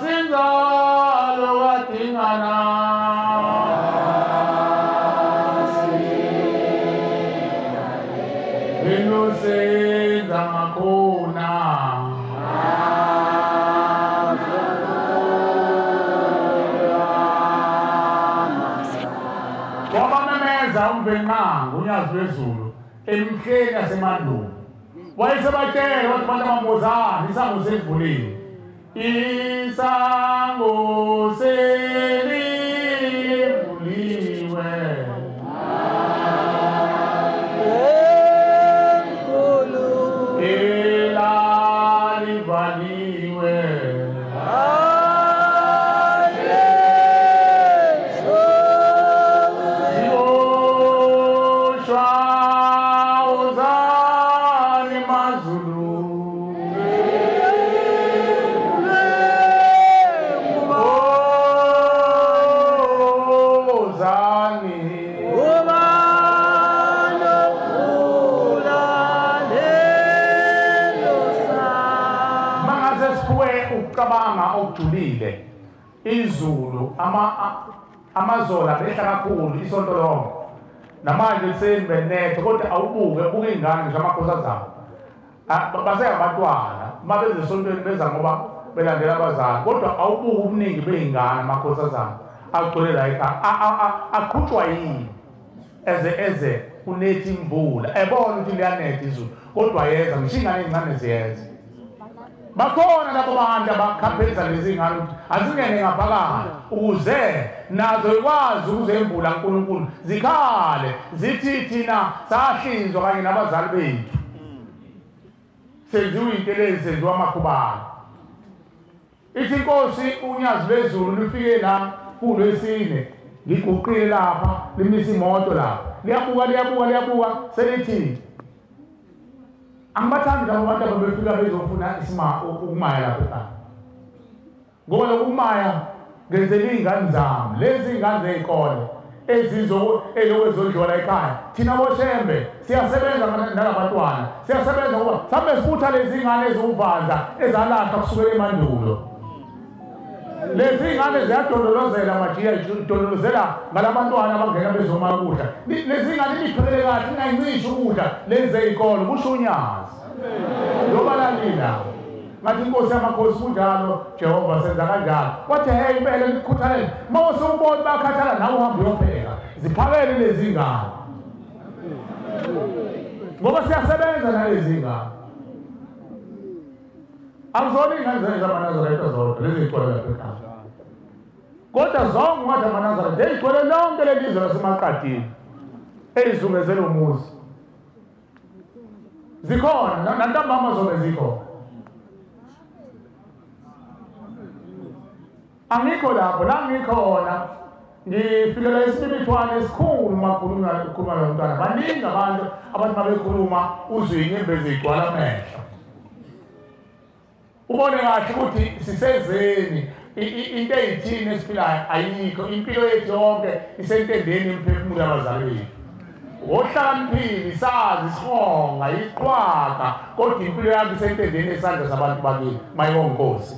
sinzalo wadingana umvenqanga unyazi lwezulu emhleni yasemandulo wayesebatshela wathi bantu abambozana isango selivuliwe, isango selivuliwe elalivaliwe. Okujulile izulu amazola behla kakhulu isonto lonke namanje ekuseni benethe, kodwa awubuke buka iy'ngane ngisho amakhosazana basengabantwana uma beze esontweni beza ngoba belandela abazali, kodwa awubuke ubuningi bey'ngane amakhosazana agcwele la ekhaya aqhutshwa yini eze kunethi imvula ebona ukuthi liyanetha izulu kodwa yeza ngisho iy'ngane ey'ncane ziyeza. Bakhona labo bantu abakhapheza lezi ngane ukuthi azingene ngaphakathi ukuze nazo ikwazi ukuzembula uNkulunkulu zikhale zithi thina sahlinzwa kanye nabazali bethu senziwe intelezi senziwa amakhubalo. Ithi inkosi unyazi lwezulu lufike la kulwesine ngiguqile lapha limisa imoto lapha liyabuka liyabuka liyabuka selithi angibathandi labo bantu ababefika bezofuna isima ukumaya lapha ekhaya ngoba lokumaya ngenzela iy'ngane zami lezi iy'ngane zey'kole ezizokwezodliwa ekhaya. Thina boShembe siyasebenza nalabantwana, siyasebenza ngoba sambe sifutha lezi iy'ngane eziwuvanza ezalahla kusukela emandulo. Lezi iy'ngane ziyadondolozela majiya idondolozela ngalabantwana abangena bezoma ukudla. Lezi iy'ngane niyiphekele kahle ningayincishi ukudla lezi ey'kole kusho unyazi. Njoba lalila Ngathi inkosi yamakhosi kunjalo Jehova senza kanjalo. Wathi hey impela ngikhuthalele. Mawusubona bakhathala nawe uhamba uyopheka. Ziphakele lezi ngane. Ngoba siyasebenza nalezi ngane. Akuzona ingane zamaNazaretha zodwa lezi zigcwele lapha ekhaya. Kodwa zonke ngathi amaNazaretha ezigcwele lonke lelizwe laseMaqadini elizungeze lo muzi. Zikhona nantambama zobe zikhona. Angikho lapho la ngikhona ngifikela isibibithwane esikhulu makhulunywa ukukhuluma nomntwana. Baningi abantu abantu mabekhuluma uzwe inyembezi igcwala amehlo. Ubone kahle ukuthi sisezeni into eyithini esiphilayo ayikho. Impilo yethu yonke isentendeni imphefumulo yabazali bethu. Ohlakaniphile sazi isihonga iqhwaga kodwa impilo yakho isentendeni esandla sabantu bakini mayonkosi.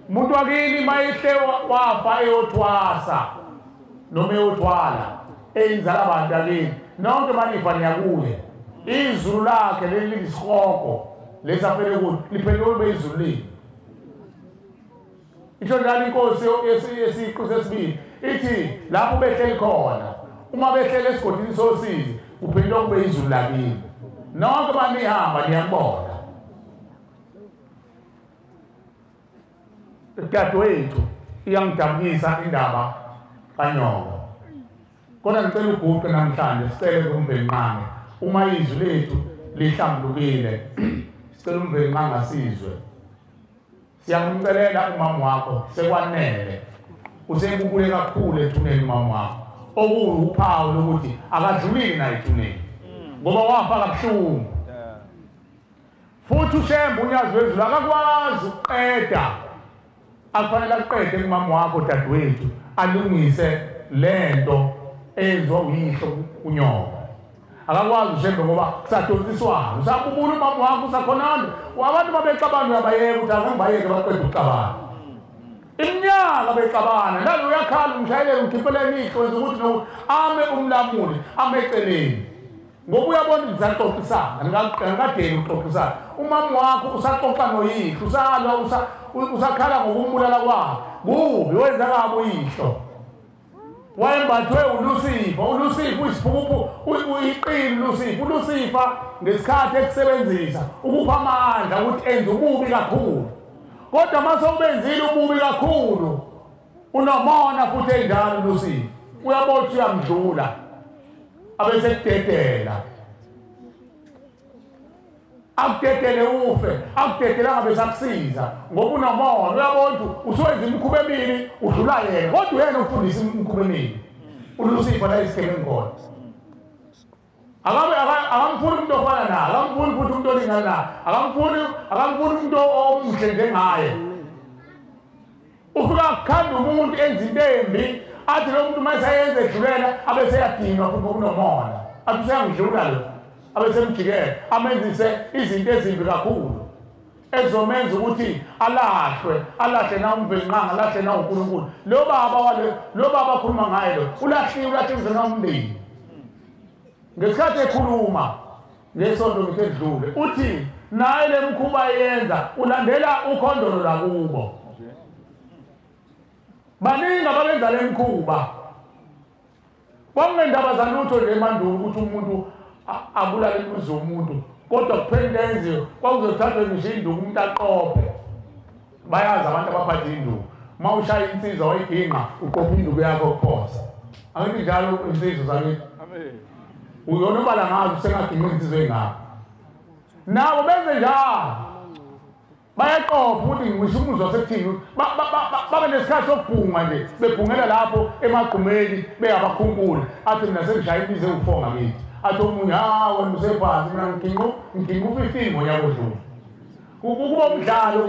Umuntu wakini mayehle wafa eyothwasa noma eyothwala eyinzala abantu akini nonke manifa niyakuye. Izulu lakhe leli lisihogo lesafele kulo liphenduke libe izulu lenu. Isho njalo inkosi yesiqu sesibili ithi lapho behleli khona uma behlele esigodini sosizi kuphenduka kube izulu lakini nonke manihamba niyakubona. Dadewethu iyangidabukisa indaba kaNyoko. Kodwa ngicela uguqe namhlanje sicele kuMvelinqangi uma izwi lethu lihlambulukile sicela uMvelinqangi asizwe. Siyamcelela umama wakho sekwanele. Usebukule kakhulu ethuneni umama wakho. Okuwuphawu lokuthi akadlulile na ethuneni. Ngoba wafa kabuhlungu. Futhi uShembe uNyazi lwezulu akakwazi ukuqeda. Akufanele aqede kumama wakho dadewethu alungise lento eyenziwa uyihlo uNyoko. Akakwazi uShembe ngoba kusadonsiswana. Usabubula umama wakho usakhonana. Abantu babexabana uyabayeka ukuthi akangibayeke baqede ukuxabana. Iminyaka bexabana nalo uyakhala umshayelele umkhiphele imihlo wenza ukuthi nokuthi ame umlamuli ame eceleni. Ngoba uyabona nisaxoxisana ngikadeni ukuxoxisana. Umama wakho usaxoxa noyihlo usalwa usakhala ngokumbulala kwakhe. Kubi wenza kabi uyihlo. Wayembathwe uLusifa. uLusifa uyisiphukuphu uyiqili uLusifa. uLusifa ngesikhathi ekusebenzisa ukupha amandla ukuthi enze ububi kakhulu. Kodwa mase ubenzile ububi kakhulu unomona futhi enjalo uLusifa. Uyabona ukuthi uyamdlula abesekudedela. Akudedele ufe, akudedele angabe sakusiza ngoba unomona. Uyabona ukuthi usuwenza imikhuba emini udlula yena kodwa uyena ufundisa imikhuba emini. uLusifa la isigebengu khona. Akamfuni umuntu ofana naye, akamfuni futhi umuntu olingana naye, akamfuni umuntu omuhle njengaye. Ufika kukhanda umuntu enza into embi athi lo muntu uma eseyenza edlulela abe seyadinwa futhi ngokunomona. Athi useyangidlula lo. Abesemjikela amenzise izinto ezimbi kakhulu ezomenza ukuthi alahlwe, alahle na uMvelinqangi, alahle na uNkulunkulu. Lo baba wale, lo baba akhuluma ngaye lo ulahliwe, ulahliwe nomndeni. Ngesikhathi ekhuluma ngesonto ngisedlule uthi naye le mkhuba yenza ulandela ukhondolo lakubo. Baningi ababenza le mkhuba. Kwakungendaba zalutho nje emandulo ukuthi umuntu abulale imizi womuntu kodwa kuphela enziwe kwakuzothathwa ngisho induku umuntu aqophe. Bayazi abantu abaphatha induku. Uma ushaya insizwa wayiginqa uqopha induku yakho kuphosa. Angithi njalo insizwa zakithi. Uyona ubala ngazo usengaginqa insizwa engaka. Nabo benze njalo. Bayaqopha ukuthi ngisho umuzi wasekuthini babe nesikhathi sokubhunga nje bebhungela lapho emagqumeni bengabakhunkuli. Athi mina sengishaya imizi ewu-4 ngakithi. Athi omunye ha wena usephansi mina ngiginqa u-15 ngonyaka odlule. Kuba umdlalo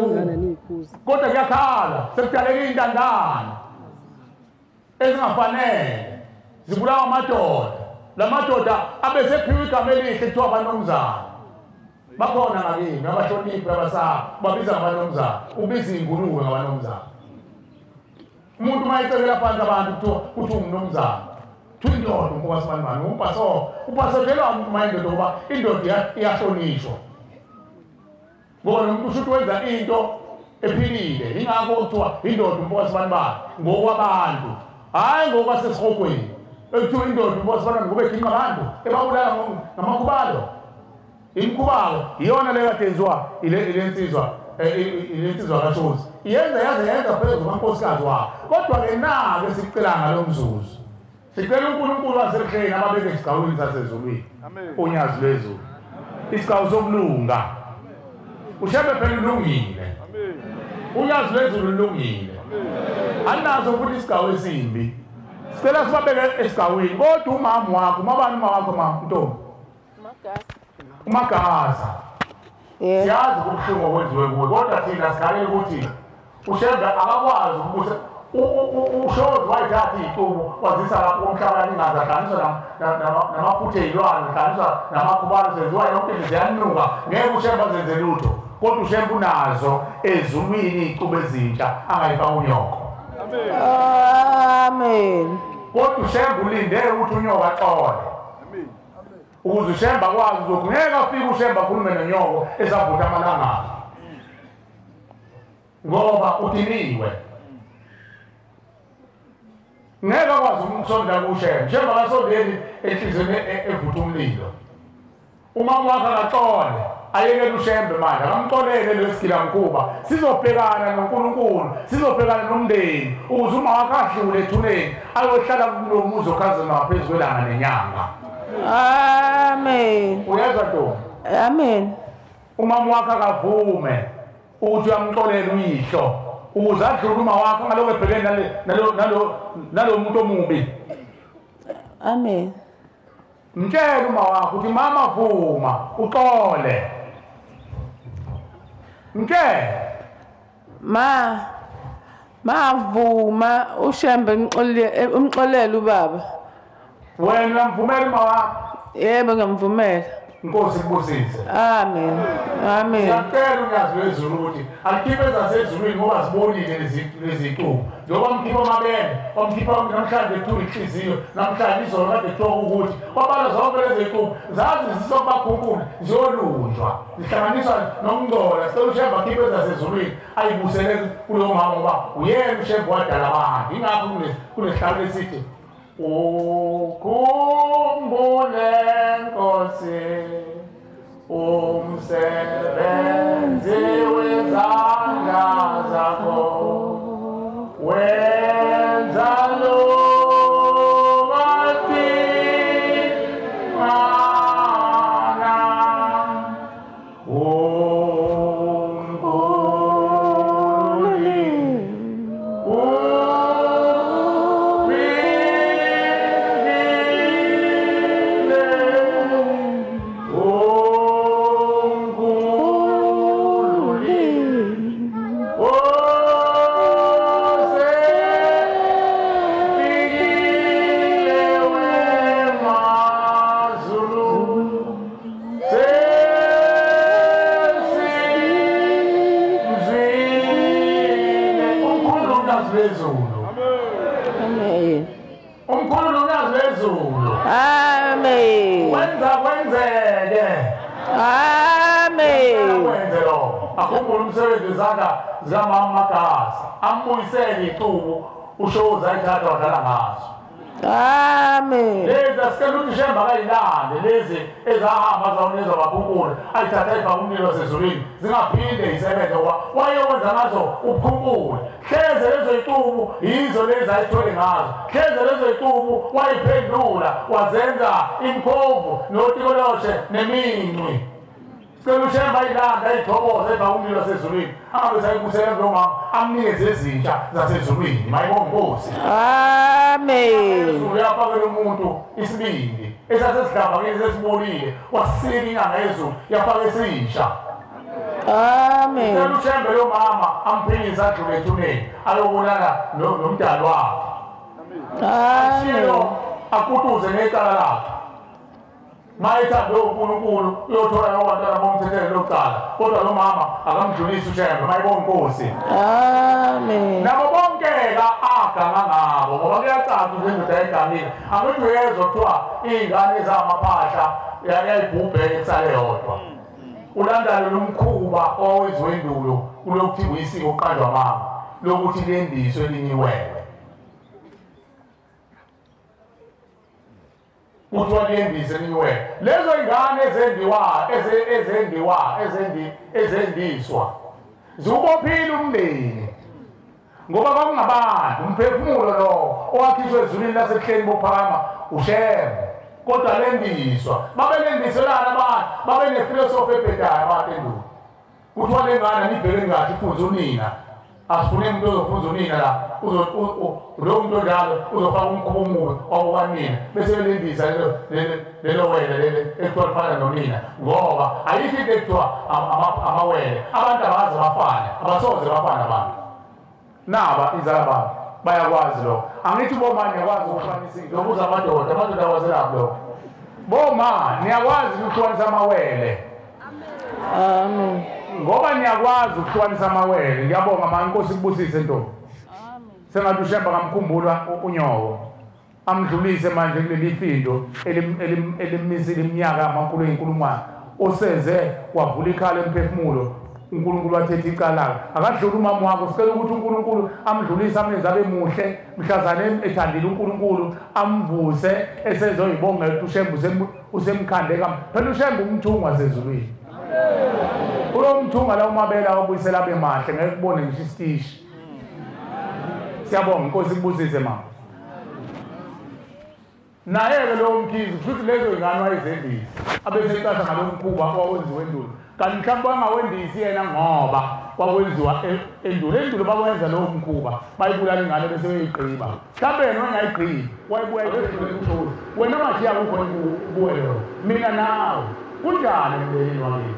kodwa kuyakhala sekudaleka iy'ntandane ezingafanele zibulawa amadoda. La madoda abesephiwe igama elihle kuthiwa abanomzana. Bakhona ngakini abahloniphi abasaba babiza ngabanomzana. Ubiza iy'ngulube ngabanomzana. Umuntu uma ecekela phansi abantu kuthiwa uthi ungumnomzana. Indoda umkwasimani umpaso upasojelwa umuntu uma indoda ngoba indoda iyahlonishwa. Ngoba lo muntu usho wenza into ephilile, ingakho kuthiwa indoda umfowasibani ngokwabantu, hhayi ngokwasesihogweni. Ekuthiwa indoda umfowasibani ngoba eginqa abantu, ebabulala ngamakhubalo. Imikhubalo iyona le kade yenziwa ile nsizwa ile kaShozi. Iyenza yaze yenza phezu kukankosikazi wakhe. Kodwa-ke nake sikucela ngalo mzuzu. Sicela uNkulunkulu wasebuhleni ababeke esigcawini sasezulwini. Unyazi lwezulu. Isigcawu sokulunga. Ushembe phela ulungile. Unyazi lwezulu lulungile. Anazo futhi isigcawu esimbi. Sicela sibabeke esigcawini. Kodwa umama wakho, umabani umama wakho ma ntombi? Umagasa. Siyazi ubuhlungu okwenziwe kuwe, kodwa thina sikhalela ukuthi uShembe akakwazi ukubusa. uShozi wayithatha iy'cubu wazisa lapho umhlaba ningazi ahlanganiswa namafutha ey'lwane, ahlanganiswa namakhubalo, zenziwa yonke into ziyanuka. Ngeke uShembe azenze lutho, kodwa uShembe unazo ezulwini iy'cubu ezintsha angayifaka unyoko. Amen. Kodwa uShembe ulinde ukuthi unyoko axole. Ukuze uShembe akwazi ukuthi ngeke afike uShembe akhulume nonyoko esavutha amalangabi. Ngoba udiniwe. Ngeke akwazi ukusondela kuShembe. Shembe akasondeli enhliziyweni evutha umlilo. Umama wakhe akaxole, ayekele uShembe manje, akamxolele lo sigilamkhuba. Sizobhekana noNkulunkulu, sizobhekana nomndeni, ukuze uma wakhe adlule ethuneni, ayohlala kulo muzi okhazima phezu kwelanga nenyanga. Amen. Uyezwa ntombi? Amen. Umama wakhe akavume ukuthi uyamxolela uyihlo, ukuze adlule uma wakhe angalokhu ebhekene nalo muntu omubi. Amen. Mtshele uma wakho ukuthi mama vuma, uxole. Mtshele. Ma vuma uShembe umxolele ubaba. Wena uyamvumela uma wakho? Yebo, ngiyamvumela. Inkosi ikubusise. Amen. Amen. Siyacela unyazi lwezulu ukuthi alikhiphe ezasezulwini ngoba sibonile lezi cubu. Njengoba mkhipha amabele, wamkhipha namhlanje kuthiwa inhliziyo, namhlanje izolo kade kuthiwa ukuthi kwabala zonke lezi cubu zazi zisobakhunkulu ziyolunjwa. Zihlanganiswa nomngcola. Sicela uShembe akhiphe ezasezulwini ayibusele kulowo mama ngoba uyena uShembe wadala abantu. Ingakho kunesihlalo esithi ukhumbule Nkosi umsebenzi wezandla zakho, wenza lobathingana umkhulule Amen. Wenza kwenzeke. Amen. Wenze lo. Akhumbule umsebenzi wezandla zikamama Magasa. Ambuyisele icubu uShozi ayithatha wadlala ngazo. Amen. Lezi asicela ukuthi uShembe akayilande lezi ezahamba zawonezwa babukule ayithatha ayifaka umlilo wasezulwini zingaphinde isebenze ngoba wayewenza ngazo ukukhumbule. Hleze lezo icubu yizo lezi ayithole ngazo. Hleze lezo icubu wayiphendula wazenza imkhovu notikoloshe neminqwi. Sicela uShembe ayilande ayithokoze ayifake umlilo wasezulwini angabe sayibusela kulo mama amnikeze ezintsha zasezulwini. Mayibonge Nkosi. Amen. Uyafakela umuntu isibindi esasesigaba sesibolile wasika inyanga yezulu yafaka esisha. Amen. Sicela uShembe lo mama amphilise adlule ethuneni ayobonana nomdali wakhe. Amen. Akutuze necala lakhe. Mayethande uNkulunkulu uyothola nobantwana bomthethelelo lokuqala, kodwa lo mama akamdlulisi uShembe. Mayibonge Nkosi. Amen. Nabo bonke aganga ngabo ngoba kuyacaca ukuthi indoda egangile. Angithi uyezwa kuthiwa iy'ngane ezamaphahla yayibhubheke kusale yodwa. Ulandalo lomkhuba owenziwe endulo kulokuthi uyisiko oqanjwa amanga lokuthi lendiswe elinye iwele. Kuthiwa lendiswe elinye iwele. Lezo ingane ezendiwa ezendiswa ziwubophile umndeni. Ngoba kwakungabantu umphefumulo lo owakhishwa ezulwini lasebuhleni bophakama uShembe. Kodwa lendiswa babelendiselana abantu, babenefilosofi ebhedayo abantu endulo. Kuthiwa le ngane nibheke ngathi ifunze unina, asifune umuntu ozofunza unina la, lowo muntu onjalo uzofaka umkhuba omubi wakukanina, bese belendisa lelo wele leli ekuthiwa lifana nonina, ngoba ayikho into ekuthiwa amawele. Abantu abaze bafane, abasoze bafane abantu. Naba izala bantu bayakwazi lokho. Angithi boma niyakwazi ukuhlukanisa into, ubuza amadoda, amadoda akwazelaphi lokho? Boma niyakwazi ukuhlukanisa amawele. Amen. Ngoba niyakwazi ukuhlukanisa amawele. Ngiyabonga ma, inkosi ikubusise ntombi. Sengathi uShembe akamkhumbula unyoko, amdlulise manje kuleli findo elimmisile iminyaka amakhulu eyinkulungwane, oseze wavula ikhala emphefumulo. uNkulunkulu wathetha icala, akadluli umama wakho. Sicela ukuthi uNkulunkulu amdlulise, amenze abe muhle mhlazane ethandile uNkulunkulu, amvuse esezoyibonga ukuthi uShembe usemkhande kam. Phela uShembe umthungu wasezulwini. Kulo mthunga la umabele awabuyisela abe mahle, ngeke kubone ngisho isitishi. Siyabonga, inkosi ikubusise mama. Naye-ke lowo Mkhize kusho ukuthi lezo y'ngane wayezendisa, abesecasha ngalo mkhuba owawenziwa endulo. Kanti mhlawumbe wangawendisi yena ngoba kwakwenziwa endulo. Endulo bakwenza lowo mkhuba, bayibulala ingane bese beyigqiba. Mhlawumbe yena wayengayigqibi, wayibuya kusho ukuthi wena manje akukho kuwe lo, mina nawe. Kunjani emndenini wakini?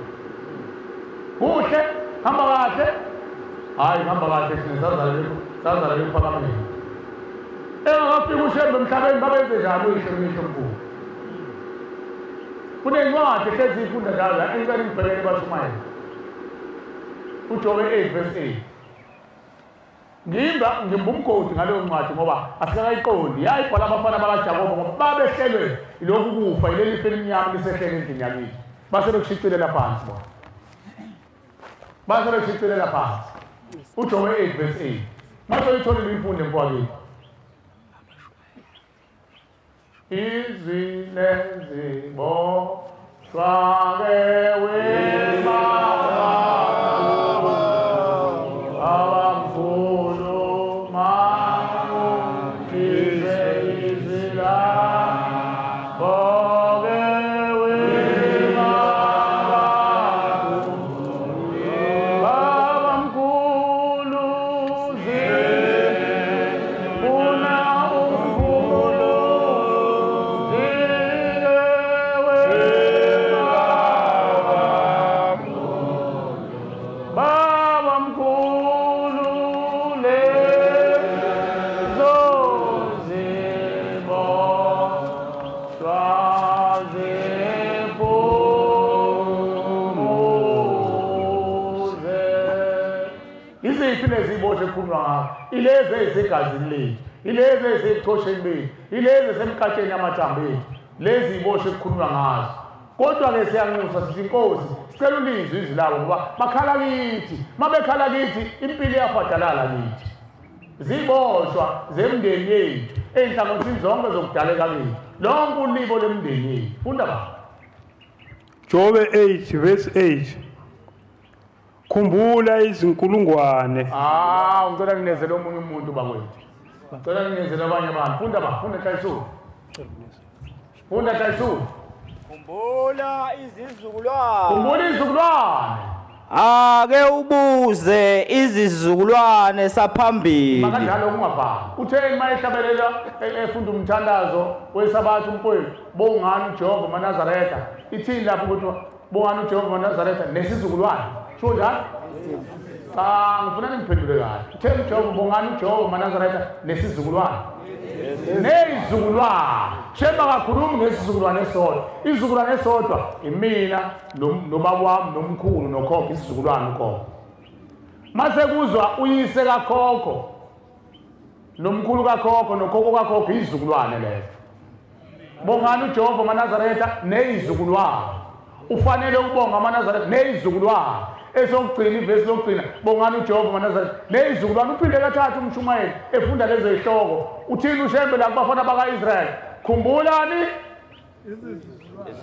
Kuhle? Hamba kahle? Hhayi, hamba kahle thina sazala lekuphakameni. Engakafika uShembe emhlabeni babenze njani uyihlo nomihlo mkhulu? Kunencwadi ehlezi ifunda njalo la, engicela ngibhekele bashumayela. UJobe 8 verse 8. Ngimba umgodi ngaleyo ncwadi ngoba asikakayiqondi. Yayibhala abafana bakaJakobe ngoba babehlelwe ilokhu kufa, ileli lifu elimnyama lisehlele endlini yakithi. Base bekushicilela phansi bona. Base bekushicilela phansi. UJobe 8 verse 8. Mase uyitholile uyifunde mfowethu. Izwi leziboshwa ke webaba abamkhulu makukhizwe izwi lakho ke webaba babamkhulu zifuna umkhulu. Iziphi lezi ziboshwe ekhulunywa ngakho? Ilezi ezisegazini lethu, ilezi ezisebuchosheni bethu, ilezi ezisemkatsheni yamathambo ethu, lezi ziboshwe ekukhulunywa ngazo. Kodwa-ke siyanxusa sithi inkosi sicela ulizwe izwi labo ngoba bakhala kithi. Mabekhala kithi impilo iyafadalala kithi. Ziboshwa zemndeni yethu ey'nhlangothini zonke zokudaleka kithi, lonke ulibo lemndeni yethu. Funda baba. Jobe 8 verse 8. Khumbula izinkulungwane. Ah, ngicela nginezele omunye umuntu bakwethu. Ngicela nginezele abanye abantu. Funda ba, funda Tayisulu. Funda Tayisulu. Khumbula izizukulwane. Khumbula izizukulwane. Ake ubuze izizukulwane saphambili. Makanjalo kungavami. Uthe mayehlabelela efunda umthandazo wesabatha umfowethu, bongani uJehova maNazaretha. Ithini lapho ukuthi bongani uJehova maNazaretha nesizukulwane? Sho njalo? Cha, ngifuna ningiphendule kahle. Uthe uJehova bongani uJehova maNazaretha nesizukulwane. Nezizukulwane. Shemba kakhulumi ngesizukulwane esodwa. Isizukulwane esodwa imina nobaba wami nomkhulu nokhokho, isizukulwane ukhokho. Mase kuzwa uyise kakhokho nomkhulu kakhokho nokhokho kakhokho, izizukulwane lezo. Bongani uJehova maNazaretha nezizukulwane. Ufanele ukubonga amaNazaretha nezizukulwane. Esokugcina ivesi lokugcina, bongani uJehova amaNazaretha nezizukulwane. Uphinde kathathu umshumayeli efunda lezo zihloko. Uthini uShembe la kubafana bakaIsrael? Khumbulani,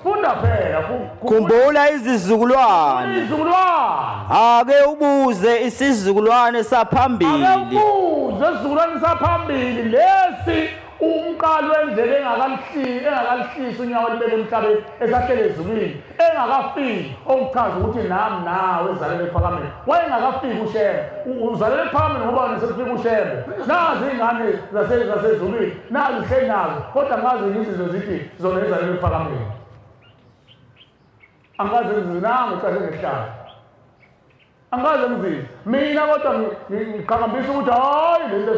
funda phela, khumbula izizukulwane. Izizukulwane. Ake ubuze isizukulwane saphambili. Ake ubuze isizukulwane saphambili lesi umqalo wendlela engakalihlisi unyawo libeke emhlabeni esahlele ezulwini, engakafiki, okuchaza ukuthi nami nawe ezalele ephakameni. Wayengakafiki uShembe, uzalele ephakameni ngoba wena sekufika uShembe. Nazi iy'ngane zasezulwini, nazi zihleli nazo, kodwa ngaze ngizizwe zithi zona ezalele ephakameni. Angikaze ngizizwe nangu ucaze ngehlala. Angikaze ngizizwe mina, kodwa ngiqhakambisa ukuthi hayi le nto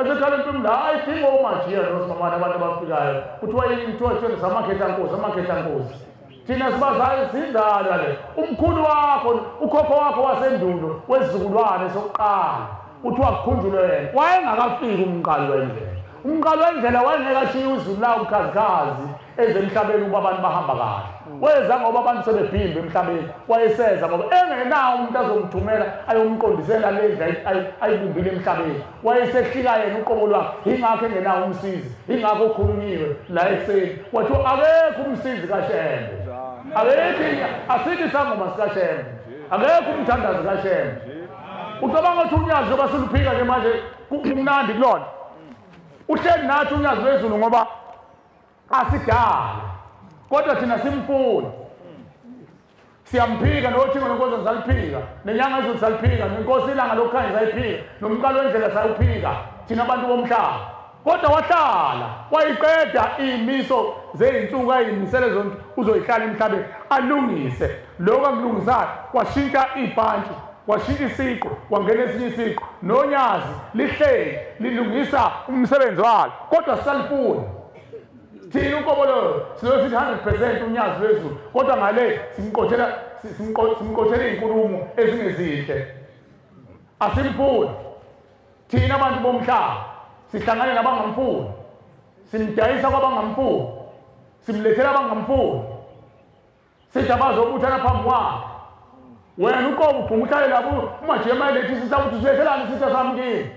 esekhala empumula, hayi idinga omajiya nosimamane abantu abafikayo. Kuthiwa yini? Kuthiwa thina amakhethankosi, amakhethankosi. Thina sibazayo sinzalo le. Umkhulu wakho, ukhokho wakho wasendulo wesizukulwane sokuqala, kuthiwa kukhunjulwe yena. Wayengakafiki umqali wendlela. Umqali wendlela wayengeke ashiye uzulu lawo ubukhazikhazi ezemhlabeni ukuba abantu bahamba kahle. Weza ngoba abantu sebebhimba emhlabeni, wayeseza ngoba engenawo umuntu azomthumela ayomqondisela le ndlela ayibumbile emhlabeni. Wayesehlika yena uqobo lwakhe, yingakho engenawo umsizi, yingakho okhulunyiwe la ekuseni kwathiwa akekho umsizi kaShembe, akekho, asithi isangoma sikaShembe, akekho umthandazi kaShembe. Ucabanga ukuthi unyazi njengoba siluphika nje manje kumnandi kulona? Uhleli nathi unyazi lwezulu ngoba asidala, kodwa thina simfuna, siyamphika. Nothingo nenkosi saliphika, nenyanga izulu saliphika, nenkosi ilanga lokukhanya sayiphika, nomqalo wendlela sayuphika thina abantu bomhlaba. Kodwa wahlala wayiqeda iy'miso zey'nsuku ayimisele zona uzoyihlala emhlabeni, alungise lokhu akulungisayo. Washintsha ibhantshi, washintsha isiqu, wangena esinye isiqu. Nonyazi lihleli lilungisa umsebenzi walo, kodwa sisalifuna thina uqobo lolo. Silobe sithi 100% unyazi lwezulu, kodwa ngale simqothela iy'nkulumo ezingezinhle. Asimfuni thina abantu bomhlaba, sihlangane nabangamfuni, simdayisa kwabangamfuni, simlethela abangamfuni, sithi abazobuthana phambi kwakhe. Wena uqobo uphuma uhlale lapho umajiye mayilethi isitha ukuthi usilethelani isitha sami kini.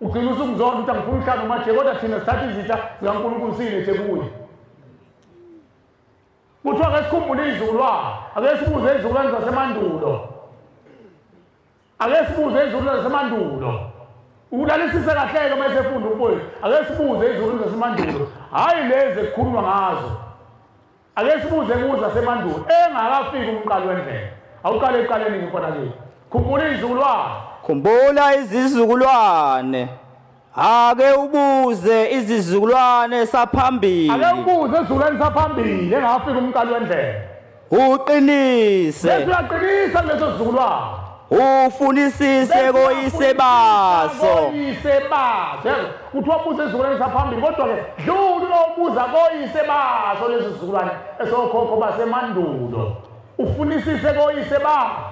Ugcina usungizonda ukuthi angifuni ukuhlala nomajiye, kodwa thina sithatha izitha zikaNkulunkulu siyilethe kuye. Kuthiwa ake sikhumbule izizukulwane, ake sibuze izizukulwane zasemandulo, ake sibuze izizukulwane zasemandulo. Ulalisise kahle-ke uma esefunda umfowethu, ake sibuze izizukulwane zasemandulo, hhayi lezi ekukhulunywa ngazo. Ake sibuze kuzo zasemandulo engakafiki umqali wendlela. Awuqale ekuqaleni mfana kithi. Khumbula izizukulwane. Khumbula izizukulwane. Ake ubuze izizukulwane saphambili. Ake ubuze izizukulwane saphambili engakafiki umqali wendlela. Uqinise. Bese uyaqinisa kuleso sizukulwane. Ufunisise koyise baso. Koyise baso. Kuthiwa buze izizukulwane saphambili, kodwa-ke dlula uyobuza koyise baso leso sizukulwane esokhokho basemandulo. Ufunisise koyise baso.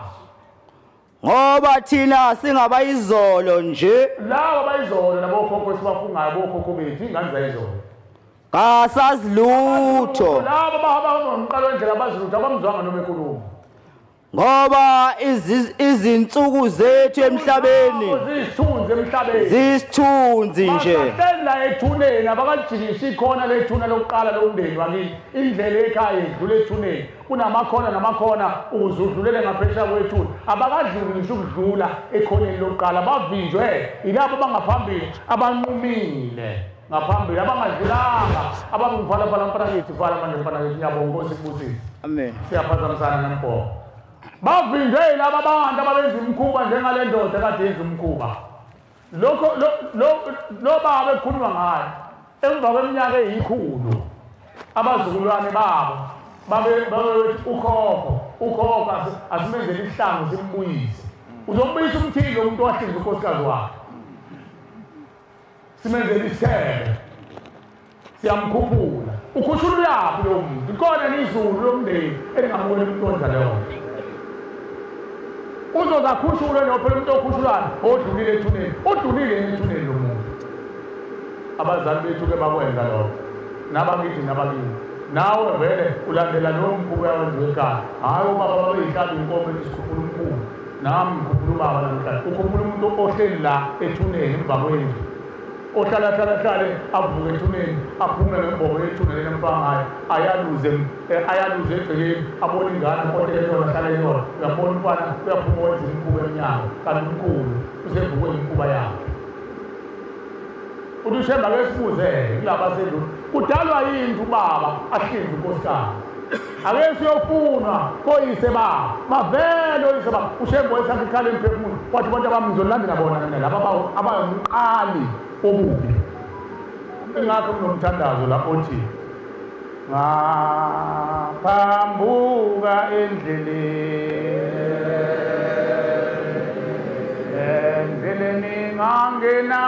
Ngoba thina singabayizolo nje. Laba bayizolo nabokhokho esibafungayo, bokhokho bethu, iy'ngane zayizolo. Kasazi lutho. Laba bahamba nomqalo wendlela abazi lutho, abamzwanga noma enkulumo. Ngoba izinsuku zethu emhlabeni ziyisithunzi emhlabeni, ziyisithunzi nje. Bahleli ethuneni, abakalijikisi ikhona lethuna lokuqala lomndeni wakini. Indlela ekhaya idlula ethuneni, kunamakhona namakhona ukuze udlulele ngaphesheya kwethuna. Abakadluli ngisho ukudlula ekhoneni lokuqala, bavinjwe yilabo abangaphambili abanqumile ngaphambili, abangadlulanga abangumfana mfana kithi. Vala manje mfana kithi, ngiyabonga Nkosi ikubusise. Amen. Siyaphazamisana nembongo. Bavinjwe yilaba abantu ababenza imikhuba njengale ndoda ekade yenza umkhuba. Lokho lo baba ekukhulunywa ngayo emva kweminyaka eyikhulu, abazukulwane babo babethi ukhokho, ukhokho asimenzele isihlangu simbuyise. Uzombuyisa umthini lo muntu owahlinza unkosikazi wakhe? Simenzele isithebe, siyamkhuphula. Ukhushula uyaphi lo muntu? Likhona izulu lomndeni elingamukeli umuntu onjalo leyo. Uzoze akhushulwe nophela umuntu okhushulwayo odlulile ethuneni. Udlulile ethuneni lo muntu. Abazali bethu-ke bakwenza lokho, nabakithi nabakini. Nawe vele ulandela lowo mkhuba owenziwe ekhaya. Hhayi ubaba babeyihlaba inkomo ethi sikhuphula umkhulu. Nami ngikhuphula ubaba namhlanje. Ukhuphula umuntu ohleli la ethuneni emva kwendlu. Ohlala hlala hlale avuke ethuneni aphume ngembobo yethuna lena emfaka ngayo ayaluze ayaluze egcekeni abone ingane akotele yona ahlale yona. Uyabona umfana uyaphuma wenza imikhuba emnyango kanti umkhulu usevukwe imikhuba yakhe. Uthi uShembe ake sibuze kulaba sendlu kudalwa yini ubaba ahlinze unkosikazi? Ake siyofunwa koyise baba bavele oyise baba. uShembe wayesakhe ikhala emphefumulo wathi abantu abami ngizolandela bona mina laba abayumqali obubi. Ingakho kunomthandazo lapho othi ngaphambuka endleleni endleleni ngangena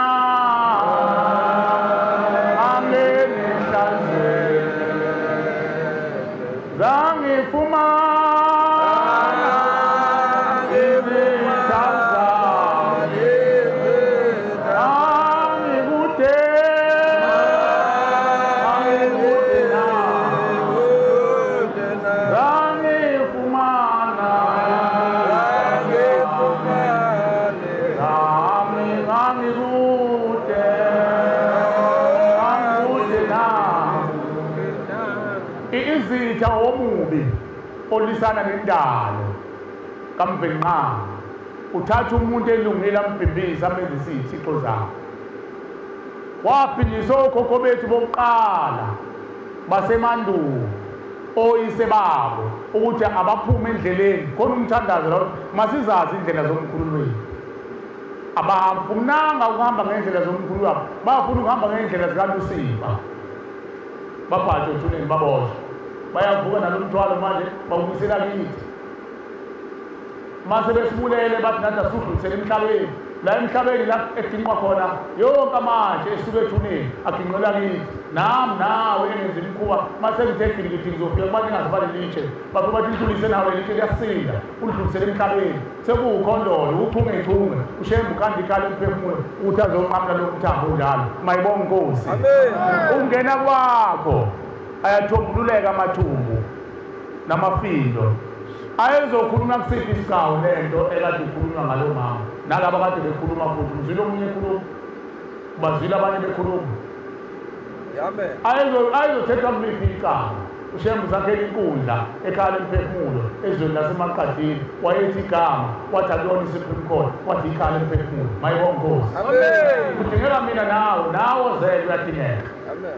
angena ehlanzeni zangifumana ngithanzane angikude angikude na zangifumana zami ngangikude angikude na. Izitha omubi olisana nendalo kaMvelinqangi uthatha umuntu elungile ambhimbise amenzise izithixo zakhe. Wabhinyisa okhokho bethu bokuqala basemandulo oyise babo ukuthi abaphume endleleni. Khona umthandazo la masizazi indlela zomkhulu wethu. Abafunanga ukuhamba ngendlela zomkhulu wabo, bafuna ukuhamba ngendlela zikaLusifa. Babhajwe ethuneni baboshwe. Bayavuka nalo mthwalo manje bawubuyisela kithi. Mase besibulele bathi nathi asudlulisele emhlabeni. La emhlabeni la eginqwa khona yonke amatshe esuke ethuneni aginqelwa kithi. Nami nawe engenza imikhuba mase ngithe gilikidi ngizofika kubantu engazibali litshe. Bafike bathi lidlulise nawe litshe liyasinda ulidlulisele emhlabeni. Sekuwukhondolo uchungechunge uShembe ukhanda ikhala emphefumulo ukuthi azonqamula lo mthambo unjalo. Mayibonge Inkosi. Amen. Ungena kwakho ayathombululeka amathumbu namafindo. Ayezokhuluma kusiphi isigcawu lento ekade ikhulunywa ngalo mama nalaba kade bekhuluma futhi mzwile omunye ekhuluma bazwile abanye bekhuluma. Amen. Ayezothetha kumiphi icala? uShembe uzakhela inkundla ekhaya lemphefumulo ezweni lasemaqadini. Wayethi igama wathi akuyona i-Supreme Court, wathi ikhaya lemphefumulo. Mayibonge Inkosi. Amen. Kudingeka mina nawe, nawe ozele uyadingeka. Amen.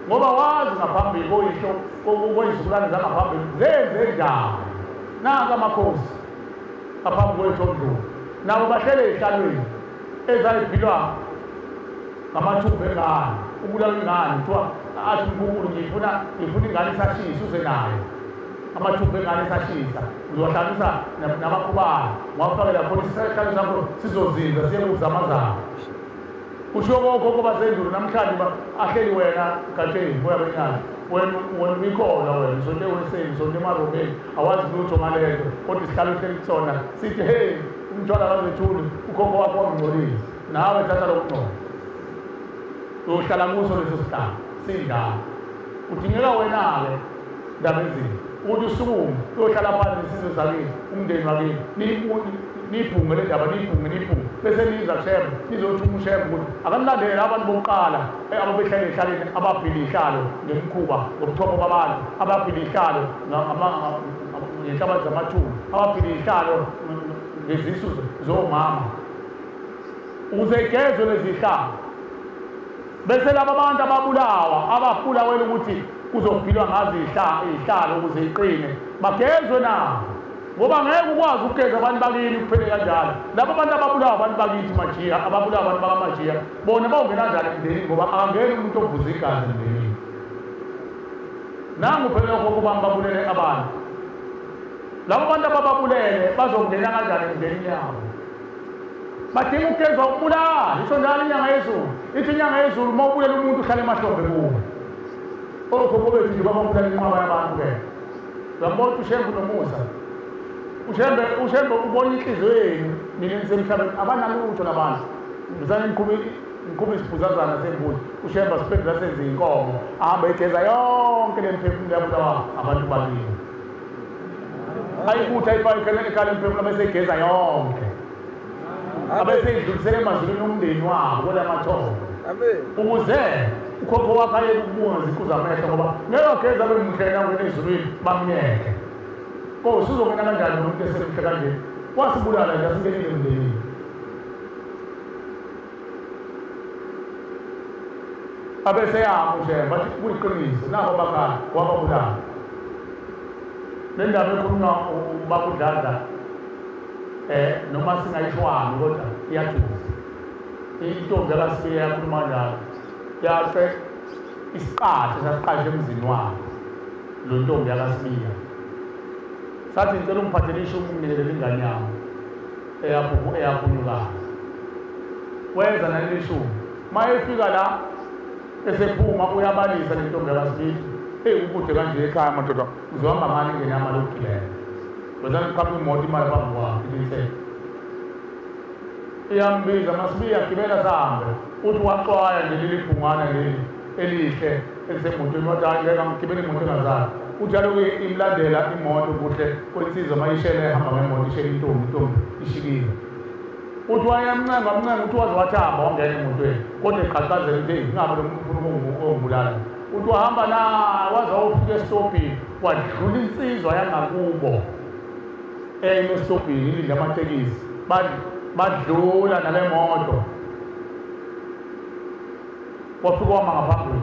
Ngoba wazi ngaphambili koyihlo koyizukulwane zangaphambili zenze njani. Nanka amakhosi ngaphambi kwethu oNdlovu nabo bahlele ey'hlalweni ezayibhilwa ngamathumbu engane, ubulala ingane kuthiwa athi umkhulu ngifuna ingane isashisa uze nayo. Amathumbu engane isashisa uzowahlanganisa namakhubane wawafakela khona isihlalo sakho sizozinza siye kuzamazama. Kusho kokhokho basendulo namhlanje ahleli wena gatsheni buya benyanga wena uyikholwa wena usonto eweseni usonto emaromeni awazi lutho ngalento kodwa isihlalo ohleli kusona sithi hey umntwana kazethuli ukhokho wakho wangingcolisa nawe thatha lokungcola uyohlala kuso leso sihlalo sinjalo. Udingeka wena-ke ndaba ezinto ukuthi usukume uyohlala phansi nesizwe sakini umndeni wakini niyibhunge le ndaba niyibhunge bese niza kuShembe nizothuma uShembe ukuthi akanilandele abantu bokuqala ababehlala ey'hlaleni abaphila iy'hlalo ngemikhuba ngobuchopho babantu abaphila iy'hlalo ngenhlabathi zamathumbu abaphila iy'hlalo ngezisu zomama ukuze igezwe lezi hlalo. Bese laba bantu ababulawa ababulawela ukuthi kuzophilwa ngazo iy'hlalo ukuze iqine bagezwe nabo. Ngoba ngeke ukwazi ukugeza abantu bakini kuphele kanjalo. Labo bantu ababulawa abantu bakithi Majiya, ababulawa abantu bakaMajiya, bona bawungena kanjani emndenini ngoba akangeni umuntu ovuza igazi emndenini. Nangu phela okhokho bami babulele abantu. Labo bantu abababulele bazongena kanjani emndenini yabo? Badinga ukugezwa ukubulala. Isho njalo inyanga yezulu. Ithi inyanga yezulu uma ubulela umuntu uhlala emahlombe kuwe. Okhokho bethu nje bababulala inqwaba yabantu ke. Uyambona uShembe noMusa. uShembe ubona inhliziyo yenu nina nisemhlabeni abanalutho labantu. Ngizane niqhube Ngikhupha isiphuzazana sembuzi uShembe siphendula senze inkomo ahambe egeza yonke le mphefumulo yabulawa abantu bakini. Ayibutha ayifake ekhala emphefumulo bese egeza yonke. Abese idlulisele emazulwini umndeni wabo kwelamathongo. Ukuze ukhokho wakhe aye kubuka ngeziqu zamehlo ngoba ngeke ageza bemuhle nangena ezulwini bamyeke. Kodwa usuzongena kanjani umuntu esemhle kanje? Wasibulala nje asingenile emndenini. Abese yami nje bathi kuyiqiniso nabo bakhala wababulala. Le ndaba ekhulunywa ubaba uDladla noma singayishwami kodwa iyathusa. Intombi yakasibiya yakhuluma njalo. Yace isiqasho sasiqashe emzini wakhe lo ntombi yakasibiya. Sathi ngicela ungiphathele ishumi unginikele ingane yami eyaphunyukayo. Weza naleli shumi. Uma efika la esephuma uyabalisa le ntombi yakasibiya. Hey ukude kanje ekhaya madoda uzohamba ngani ingane yami lokugibela. Wezani qhamuka imoto imali phambi kwakhe ithe. Iyambiza masibiya gibela sihambe. Uthi waxwaya nje leli bhungana leli elihle elisemotweni wathi hayi ngeke angigibele imoto engazali. Uthi aloku imlandela imoto kuhle kwensizwa mayishele ehamba ngemoto ishele intombi ishikile. Uthi wayemncenga mncenga uthi waze wathamba wangena emotweni kodwa eqhaqhazela ukuthi hey ngabe lo muntu ufuna ukungibulala. Uthi wahamba na waze wafika esitobhini wadlula insizwa yangakubo esitobhini ilinde amatekisi badlula nale moto. Wafika wama ngaphambili.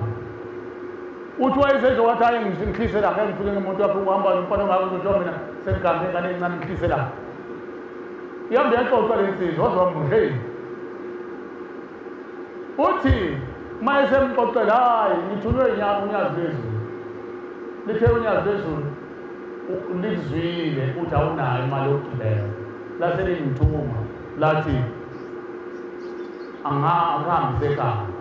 Uthi wayeseje wathi hayi ngihlise la ngeke ngifike ngemoto yakho uhamba umfana ongaka uzothiwa mina sengigambe ingane encane ngihlise la. Ihambe yaxoxa le nsizwa waze wamudleni. Uthi uma esemxoxela hayi ngithunywe unyazi lwezulu. Lithe unyazi lwezulu likuzwile uthi awunayo imali yokugibela. Lase lingithuma lathi angihambise ekhaya.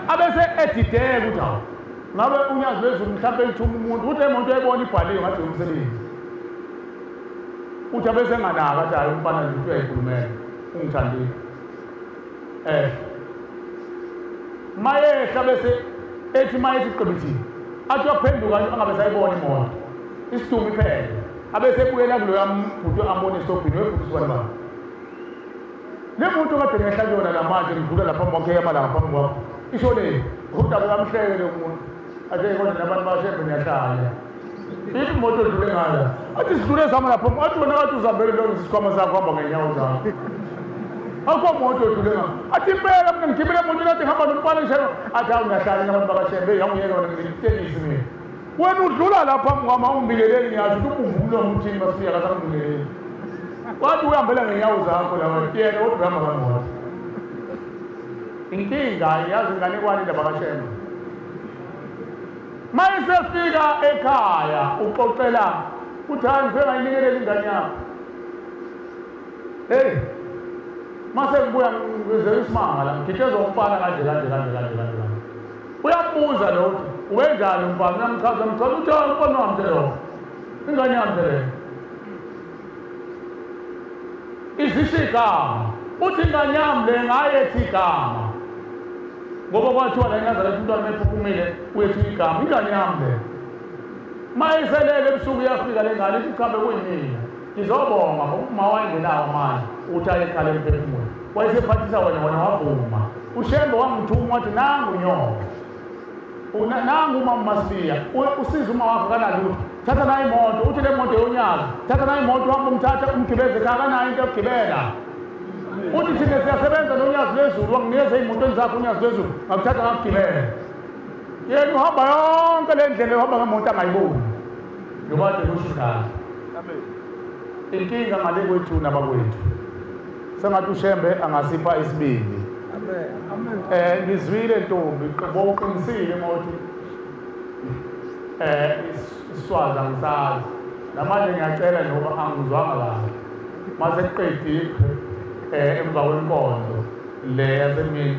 Abese edideka ukuthi hawu ngabe unyazi lwezulu mhlawumbe lithuma umuntu uthi le moto uyayibona ibhaliwe ngathi umsebenzi. Uthi abese enganaka athi hayi umfana nje uthi uyayikhulumela ungithandile. Mayehla bese ethi mayethi qibithi athi uyaphenduka angabe sayibona imoto isidumi iphele abese ebuyela kuloya mbhuti ambone esitobhini webhuti sibani bani. Le moto kade ngehla kuyona la manje ngidlula lapha phambi kwakhe yamalanga phambi kwakho isho le udaba kamhleke lo muntu athe kodwa nabantu bashembe niyahlala. Ithi imoto edlule ngala athi sidlule sama lapha athi wena kathi uzambele lo isikhwama sakho hamba ngenyawo zakho. Akho moto edlule ngala athi impela mina ngigibele imoto kade ngihamba nomfana ngisho athi hawu ngiyahlala nabantu bakashembe yangiyeka wena ngitekisi mina. Wena udlula lapha phambi kwami awungibingeleli ngiyasho ukuthi ubumvu umlomo uthini masifika kasangibingeleli. Wathi uhambela ngenyawo zakho la yena kodwa uhamba ngemoto. Inkinga yazi inganekwane indaba kaShembe. Mayesefika ekhaya uxoxela uthi hayi ngifike ngayinikelela ingane yakho. Hey mase ngibuya ngize isimanga la ngigijezwa umfana kanje kanje kanje kanje kanje. Uyabuza lo uthi uwenjani umfana uyamchaza mchaza uthi hayi umfana wami lo. Ingane yami le. Izisho igama uthi ingane yami le ngayethi igama ngoba kwathiwa la eNazaretha umntwana ephuphumile uyethi igama ingane yami le. Mayiselele ebusuku iyafika le ngane ithi cha bekuyimina ngizobonga ngoba uma wayengenawo amandla uthi ayekhala emphefumulweni wayesephathisa wena wena wavuma. uShembe wangithuma wathi nangu nyoka nangu umama Masibiya usiza uma wakho kanalutho thatha nayo imoto uthi le moto yonyazi thatha nayo imoto uhambe umthatha umgibeze ekhaya akanayo into yokugibela. Uthi thina siyasebenza nonyazi lwezulu wanginikeza ey'motweni zakho unyazi lwezulu ngakuthatha ngakugibela. Yena uhamba yonke le ndlela uhamba ngemoto angayiboni njengoba kade kusho njalo. Inkinga ngale kwethu nabakwethu sengathi uShembe angasipha isibindi. Ngizwile ntombi uqinisile mothi iswazi angisazi namanje ngiyacela njengoba angizwanga kahle mase kuqedile emva kwenkonzo le yasemini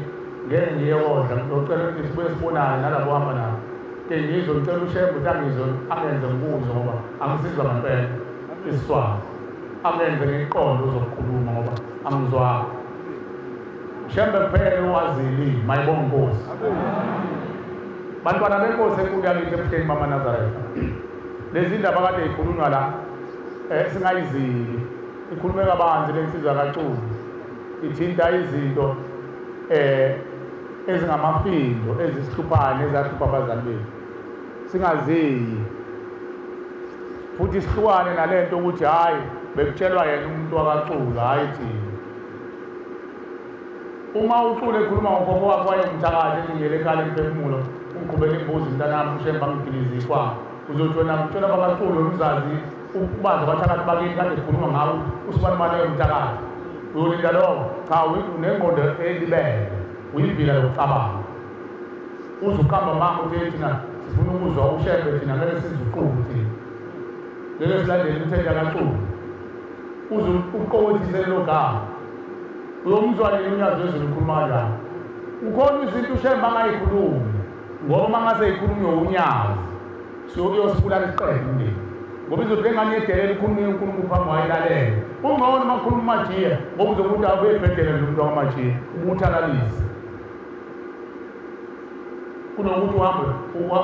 ngeke ngiye kodla ngizocela ukuthi sibuye sibonane nalabo hamba nabo ke ngizwe ngicela uShembe ukuthi angizwe angenze ngikuzwe ngoba angisizwa ngempela isiswazi angenze ngiqonde uzokukhuluma ngoba angizwanga. Ushembe kuphela owazili mayibonga inkosi. Bantwana benkosi enkulu yakithi ebuhleni bamaNazaretha. Lezi ndaba kade ikhulunywa la singayizili. Ikhulume kabanzi lensizwa kaXulu. Ithinta izinto ezingamafindo ezisihluphayo ezahlupha abazali bethu. Singaziyi. Futhi sihlukane nalento ukuthi hayi bekutshelwa yena umuntu wakaXulu hayi thina. Uma uXulu ekhuluma ngokhokho wakho wayengumthakathi ethi ngiyele ekhaya lemphefumulo ungiqhubele imbuzi mntanami uShembe angidilize ikwami. Uzothi wena mtshela bakaXulu uzazi ubazi abathakathi bakini kade kukhuluma ngawo usibanibani wayengumthakathi. Uyolinda lokho cha unengqondo elibele uyivila lokucabanga. Uze uqamba amanga uthi thina sifuna ukuzwa uShembe thina ngeke size uXulu thina. Ngeke silandele imithetho yakaXulu. Uze uqothise lelo gama. Uyomzwa nini uNyazi lwezulu ukhuluma kanjani? Ukhona izinto uShembe angayikhulumi ngoba uma ngase ikhulunywe uNyazi siyosibulala isiqede umndeni. Ngoba izothi lengane yedelela ikhulume uNkulunkulu phambi wayilalela. Ungcono uma kukhuluma uMajiya ngoba uzokuthi awubebhedele nje umuntu wakwaMajiya ubuthalalise. Kunokuthi uhambe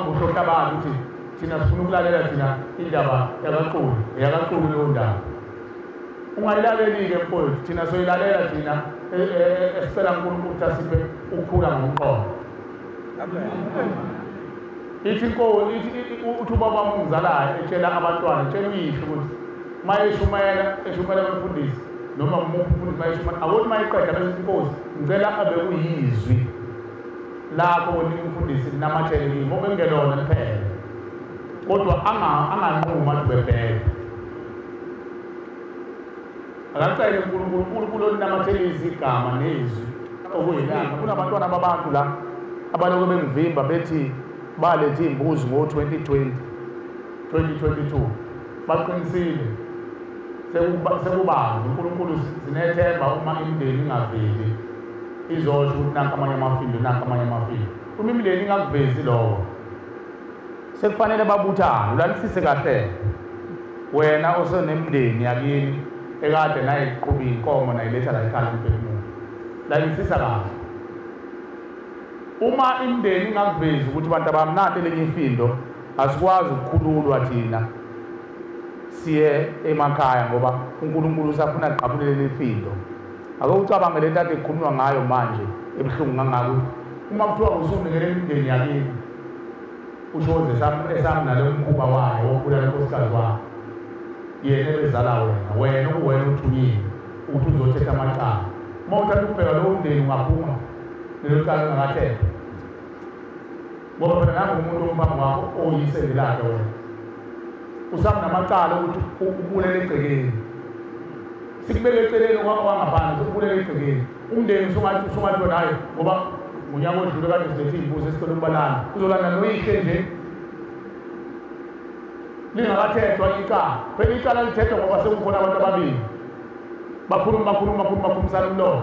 uhlohla abantu uthi thina sifuna ukulalela thina indaba yakaXulu, eyakaXulu leyo ndaba. Ungayilaleli-ke mfowethu, thina soyilalela thina esicela uNkulunkulu ukuthi asiphe ukukhula ngomqondo. Ithi inkosi uthi ubaba wami ongizalayo etshela abantwana, etshela uyihlo ukuthi uma eshumayela umfundisi noma umuphi umfundisi uma eshumayela akuthi uma eqeda bese inkosi ngicela abe kuyizwi lakho onika umfundisi linamathele kimi ngoba kungelona kuphela kodwa anganquma athi ubebheka. Akacele uNkulunkulu, uNkulunkulu olinamathelisa igama nezwi okuyilanga. Kunabantwana babantu la abalokhu bengivimba bethi balethe iy'mbuzi ngo-2020 2022. Baqinisile sekubanzi uNkulunkulu sinethemba uma imindeni ingaveli izosho ukuthi nanka amanye amafindo nanka amanye amafindo. Uma imindeni ingakuvezi lokho sekufanele babuthane. Ulalisise kahle wena osenemndeni yakini ekade nayiqhuba inkomo nayiletha la ekhaya umphefumulo. Lalisisa kahle. Uma imindeni ingakuvezi ukuthi abantu abamnandi elinye ifindo asikwazi ukukhululwa thina siye emakhaya ngoba uNkulunkulu usafuna aqabulele lefindo. Ake ucabange lento ade kukhulunywa ngayo manje ebuhlungu kangaka ukuthi uma kuthiwa usunikele imindeni yakini ushoze esami nalo mkhuba wayo wokubulala unkosikazi wakho yena ebezala wena wena okuwena uthunyiwe ukuthi uzothetha amacala. Uma uthatha ukubheka lowo mndeni ungaphuma lelo cala ungakathethwa ngoba phela nangu umuntu omphambi wakho oyisende lakhe wena usanamacala ukuthi ubulele egcekeni. Sikubeke eceleni kwangaphandle ukubulele egcekeni. Umndeni usungathi wena hayi ngoba ngonyaka odlule kade silethe iy'mbuzi esicela ukubalana uzolanda noyihle nje lingakathethwa icala. Phela icala lithethwa ngoba sekukhona abantu ababili bakhuluma umlomo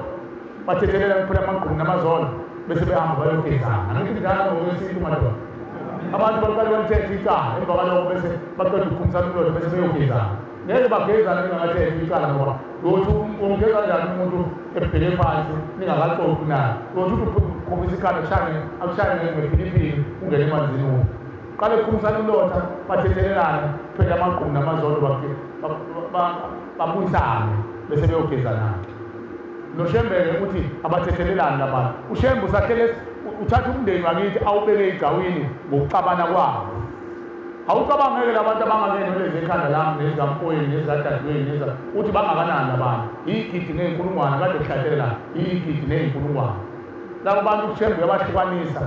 bathethelela kuphela amagqubu namazolo bese behamba bayogezana. Angithi njalo ngokwesintu madoda abantu baqale balithethe icala emva kwalokho bese baqeda ukukhulumisana umlomo bese beyogezana. Ngeke bagezane lingakathethwa icala ngoba uyothi umgeza kanjani umuntu ebheke phansi ningakaxoxi naye. Uyothi ukhombisa ikhanda akushaye ngephilipili ungene emanzini ufe. Qale kukhulumisana umlotha bathethelelane phela amagqubu namazolo babuyisane bese beyogezana. NoShembe-ke uthi abathethelelani labantu. uShembe usahlele uthatha umndeni wakithi awubeke igawini ngokuxabana kwabo. Awucabangeke labantu abangangeni lezi ekhanda lami nezikamfowenu nezikadadewenu neza uthi bangakanani labantu iy'gidi ney'nkulungwane kade kuhlatshela iy'gidi ney'nkulungwane. Labo bantu uShembe uyabahlukanisa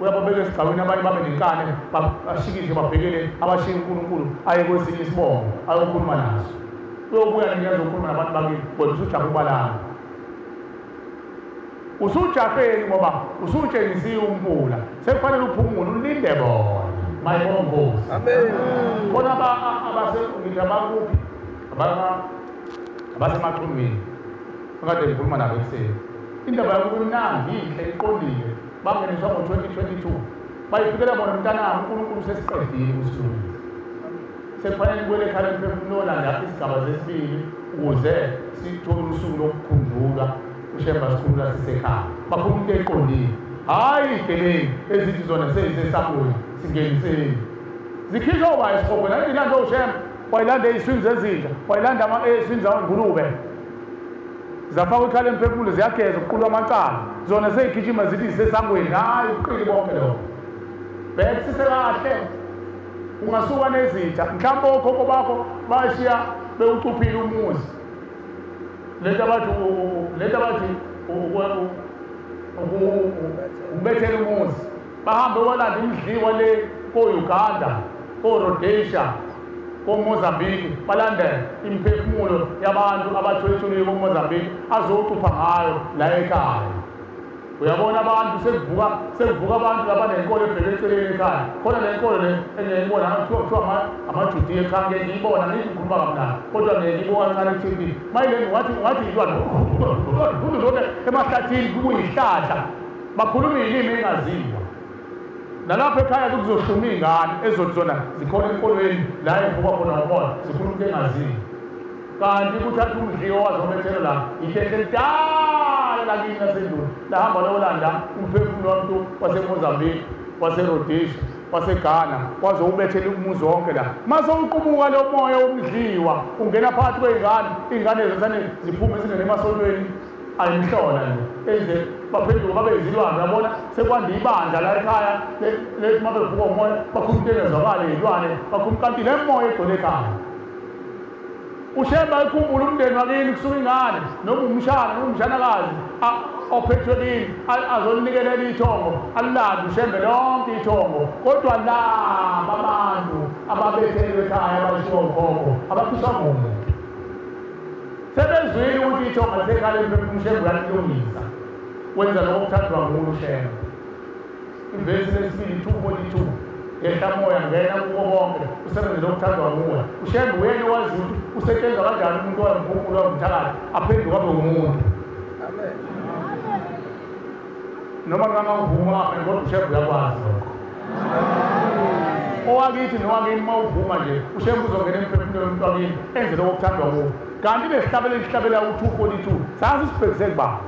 uyababeka esigcawini abanye babe nenkani bashikishe babhekele abashiye uNkulunkulu aye kwesinye isibongo ayokhuluma naso. Uyobuya nini azokhuluma nabantu bakini wena usujahe ubalana. Usujaheni ngoba usutshengisiwe umfula sekufanele uphumule ulinde bona mayibonga inkosi. Amen. Khona ngithi abakuphi abasemaqhumini akade ngikhuluma nabo ekuseni indaba yakubo imnandi inhle iqondile bangeniswa ngo-2022 bayifikela bona mntanami uNkulunkulu sesiqedile ukusilungisa. Sekufanele kubuyele ekhaya lemphefumulo landa isigaba zesibili ukuze sithole usuku lokukhunjulwa uShembe sikhulula sisekhaya. Bakhuluma into eqondile. Hayi igebengu ezithi zona sezisesangweni singeniseni. Zikhishwa uba esihogweni, ayilanda uShembe, wayilanda ey'swini zezinja, wayilanda ey'swini zangulube. Zafakwa ikhala emphefumulo ziyageza kuqulwa amacala. Zona seyigijima zithi zisesangweni. Hayi uqili bonke lokho. Bhekisise kahle. Ungasuka nezitha, mhlawumbe okhokho bakho bashiya bewucuphile umuzi. Lento abathi ukubethela umuzi. Bahambe bolanda imidliwa le ko-Uganda, ko-Rhodesia, ko-Mozambique, balande imiphefumulo yabantu abathwetshuliwe ko-Mozambique azocupha ngayo la ekhaya. Uyabona abantu sekuvuka abantu labanenkolo ebheke eceleni ekhaya. Khona le nkolo le engiyibona kuthiwa amaJudiya ekhaya, ngeke ngiyibona ngithi ngikhuluma kamnandi, kodwa ngeke ngiyibona kancane ku-TV. Mayile ngathi yilwane emahlathini kuyihlahla, bakhuluma iy'limi engaziwa. Nalapha ekhaya kuzohluma iy'ngane ezothi zona zikhona enkolweni la evuka khona ngomoya, zikhuluma into engaziwa. Kanti kuthatha umdliwo wazobethela la ikhehle elidala lakini lasendulo lahamba lolanda umphefumulo wamuntu waseMozambique, waseRhodesia, waseGhana, wazowubethela umuzi wonke la. Mase uqubuka lo moya womdliwa ungena phakathi kwey'ngane, iy'ngane zisane ziphume zingene emasontweni ayimhlola nje enze baphenduka babe izilwane. Uyabona sekwanda ibandla la ekhaya lethi uma bevuka umoya bakhuluma into engezwakali iy'lwane, bakhuluma kanti le moya egcwele ekhaya. uShembe ayikhumbule umndeni wakini kusuka ingane noma umshana noma umshanakazi ophethwe kini azonikelela ithongo, alilande uShembe lonke ithongo. Kodwa laba abantu ababethelwe ekhaya abashiwo ugogo abakhishwa ngumuntu sebezwile ukuthi ithongo lisekhaya uShembe uyalilungisa, wenza lokho okuthandwa nguye uShembe. Ivesi lesibili 242 yehla moya ngena kuko konke usebenze lokuthandwa nguwe. uShembe uyena owazi ukuthi usetshenzwa kanjani umuntu owayemkhulu wamthakathi aphenduke abe umuntu. Amen. Noma ngangavuma amen, kodwa uShembe uyakwazi lokho. Owakithi nowakini uma uvuma nje uShembe uzongena emphefumulweni womuntu wakini enze lokho okuthandwa nguwe. Kanti lesihlabelo esihlabela u-242 sasisibhekise kubani?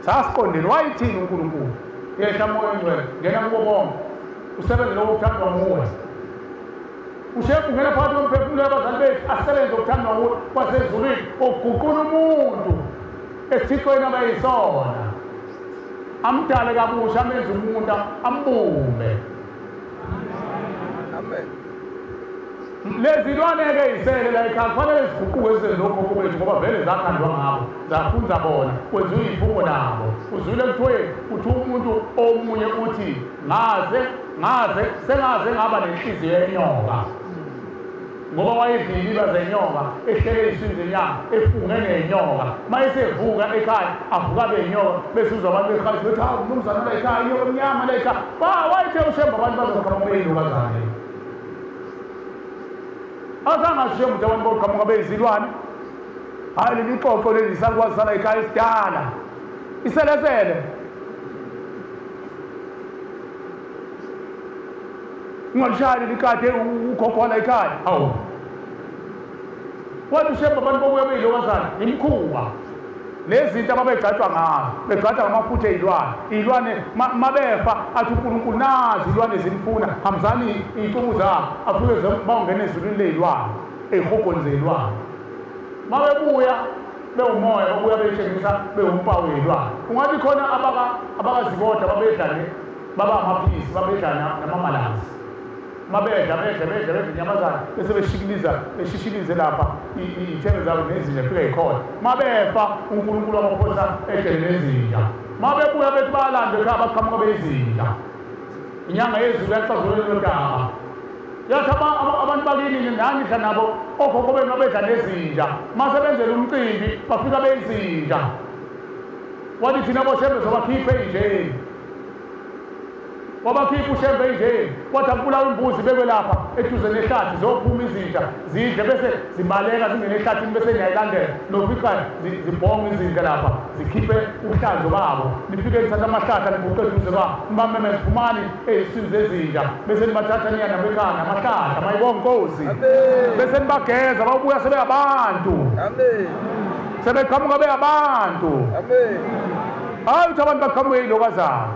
Sasiqondeni wayithini uNkulunkulu? Yehla moya ongcwele ngena kuko konke usebenze lokho okuthandwa nguwe. uShembe ungena phakathi komphefumulo yabazali bethu asebenze okuthandwa nguwe kwasezulwini, okuguqula umuntu esithixweni abayisona, amdale kabusha, amenze umuntu, ambumbe. Amen. Lezi lwane-ke yisele la ekhaya kufanele ziguquke zize nokhokho bethu ngoba vele zakhandwa ngabo, zafunza bona, kwenziwa iy'fungo nabo. Uzwile kuthiwe uthi umuntu omunye uthi ngaze sengaze ngaba nenhliziyo yenyoka, ngoba wayedla iy'liba zenyoka, ehlele ey'swini zenyama, efunge nenyoka. Uma esevuka ekhaya avuka benyoka, bese uzwa abantu bekhalisa bethi hawu mnumzane la ekhaya inyoka emnyama la ekhaya. Wayethe uShembe abantu bazoqhamuka bey'nokazane. Azangashiye ukuthi abantu boqhamuka beyizilwane. Hhayi leli xoxo leli salukwazi sala ekhaya esidala iselesele. Ungalishayeli likade ukhokho wala ekhaya. Hawu, wathi uShembe abantu bobuya beyilokazana imikhuba nezinto ababegcatshwa ngazo, begcatshwa ngamafutha ey'lwane. Iy'lwane mabefa athi uNkulunkulu nazi iy'lwane zinifuna, hambisani iy'cubu zabo, afike bawungena ezulwini ley'lwane, ey'hogweni zey'lwane. Mabebuya bewumoya, babuya beyitshengisa bewumpawu yey'lwane. Ungathi khona abakazikodwa babedla baba amaphilisi, babedla namamalasi. Mabedla bedla bedla bedla inyamazana bese beshikiliza beshishilize lapha iy'thebe zabo nezinja fika yikhona. Mabefa uNkulunkulu wabaphosa ejele nezinja. Mabebuya bethi bayalanda ekhaya baqhamuka beyizinja. Inyanga yezulu yaxazulula lolu daba. Yathi abantu bakini nanidla nabo okhokho benu babedla nezinja. Mase benzela umcimbi bafika beyizinja. Wathi thina boShembe sobakhiphe ey'njeni. Wabakhipha uShembe ey'njeni. Wathi akubulawa imbuzi bekwe lapha eduze nehlathi, ziyophuma izinja zidle bese zibaleka zingene ehlathini bese niyayilandela. Nofica zibhonge izinja lapha zikhiphe ubuhlanzo babo. Nifike nithathe amahlahla niguqe eduze kwabo, nibamemeze phumani ey'swini zezinja bese nibathatha niya nabo ekhaya namahlahla. Mayibonge Nkosi. Bese nibageza babuya sebeyabantu. Amen. Sebeqhamuka beyabantu. Amen. Hayi ukuthi abantu baqhamuke yilokazana.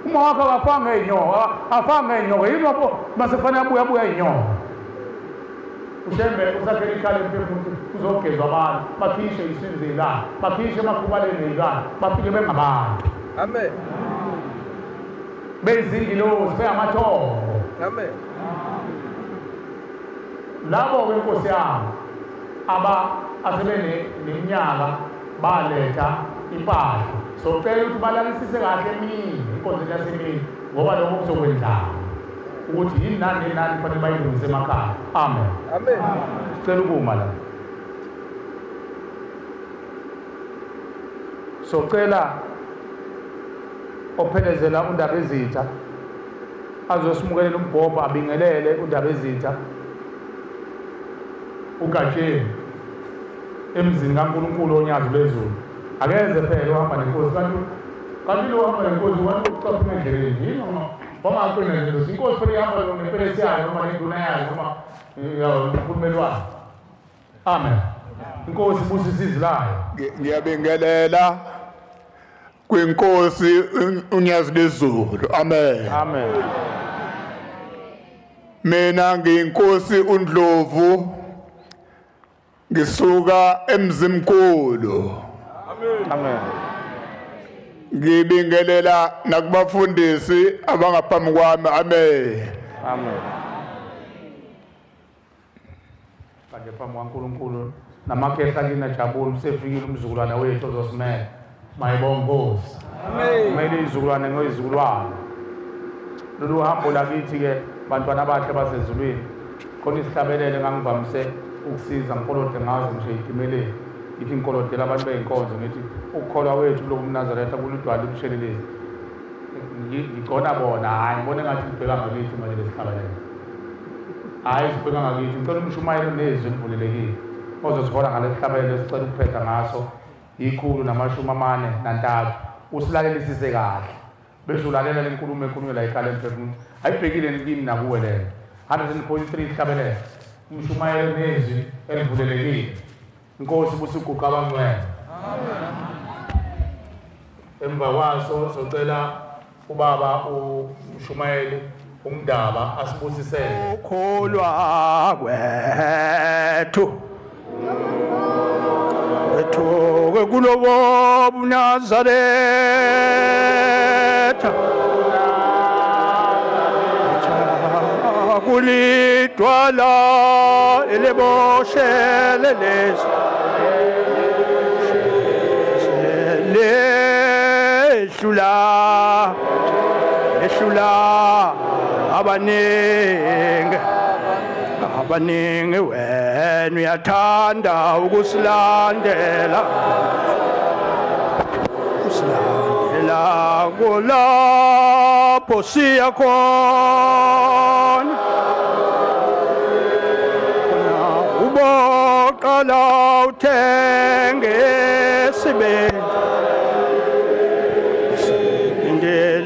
Uma wakho akafanga inyoka, afanga inyoka yini lapho mase kufanele abuye abuye inyoka. Ushembe usakhela ikhala emphefumulweni kuzogezwa abantu, bakhishwe isinzi la, bakhishwe emakhubaleni la, bafike bengabantu. Amen. Bezingilozi beyamathongo. Amen. Labo ke Nkosi yami aba asebene neminyaka baletha impahla. So cela ukuthi balalisise kahle emini, inkonzo yasemini ngoba lokho kuzokwenzana ukuthi yini nani nani kufanele bayilungise emakhaya. Amen. Amen. Sicela ukuma la. So cela ophelezela uNdabezitha azosimukelela umbhobho abingelele uNdabezitha uGatsheni emzini kaNkulunkulu onyazi lwezulu. Akeze phela uhamba nenkosi kanti lo uhamba nenkosi wathi ucaphuna endleleni yini noma wangaqina nje inkosi phela ihamba nempelesi yayo noma nenduna yayo noma umkhulumeli wayo. Amen. Inkosi ibusise izwi layo. Ngiyabingelela kwinkosi unyazi lwezulu. Amen. Amen. Mina ngiyinkosi uNdlovu, ngisuka eMzimkhulu. Amen. Ngibingelela nakubafundisi abangaphambi kwami. Amen. Amen. Kanje phambi kwaNkulunkulu namakhehla kini ajabule, usefikile umzukulwane wethu ozosimela. Mayibonge Nkosi. Amen. Kumele izizukulwane ngezizukulwane. Lolu hambo lakithi ke bantwana abahle basezulwini. Khona isihlabelele ngangivamise ukusiza ngikolode ngazo nje itimeleni. Ithi ngikolodela abantu beyinkonzo ngithi ukukholwa kwethu kulobu mNazaretha kuludwala ubushelelezi. Ngigcona bona, hayi ngibona engathi ngibheka ngakithi manje lesihlabelele. Hayi sibheka ngakithi, ngicela umshumayelo nezwi elivulelekile ozosihola ngalesihlabelelo esicela ukuphetha ngaso 143. Usilalelisise kahle bese ulalela le nkulumo ekhulunywa la ekhaya emphefumulweni. Ayibhekile kimi nakuwe leyo 143 ihlabelelo umshumayelo nezwi elivulelekile. Inkosi ibusiguqa abangcwele. Amen. Emva kwaso socela ubaba umshumayeli umndaba asibusisele. Ukholwa kwethu ethu kulobo buNazaretha kulidwala eliboshelelezi lehlula lehlula abaningi abaningi wena uyathanda ukusilandela usilandela kulapho siya khona uboqala uthenge sibindi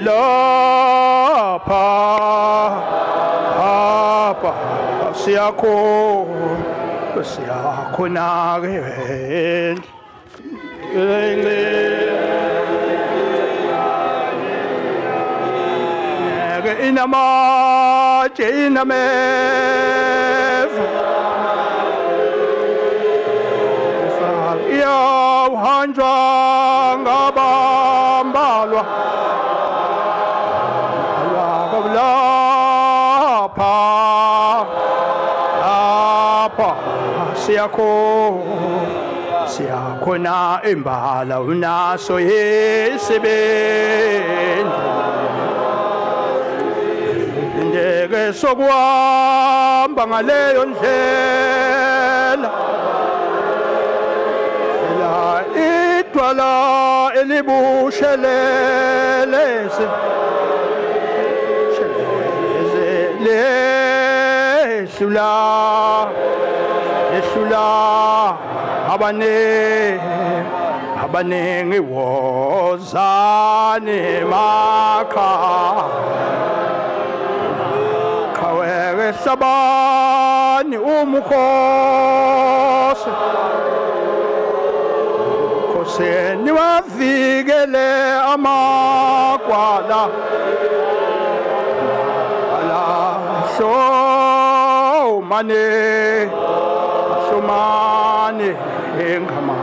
lapha apha siyakho siyakhona ke inamatshe inameva iyawuhanjwa ngabambalwa lapha lapha siyakho siyakhona imbala unaso yisibindi ndeke sokuhamba ngaleyo ndlela la idwala elibushelelezi lehlula lehlula abaningi wozani makha qhaweke hlabani umkhosi Niwaluse niwavikele amagwala ala hlomane hlomane engama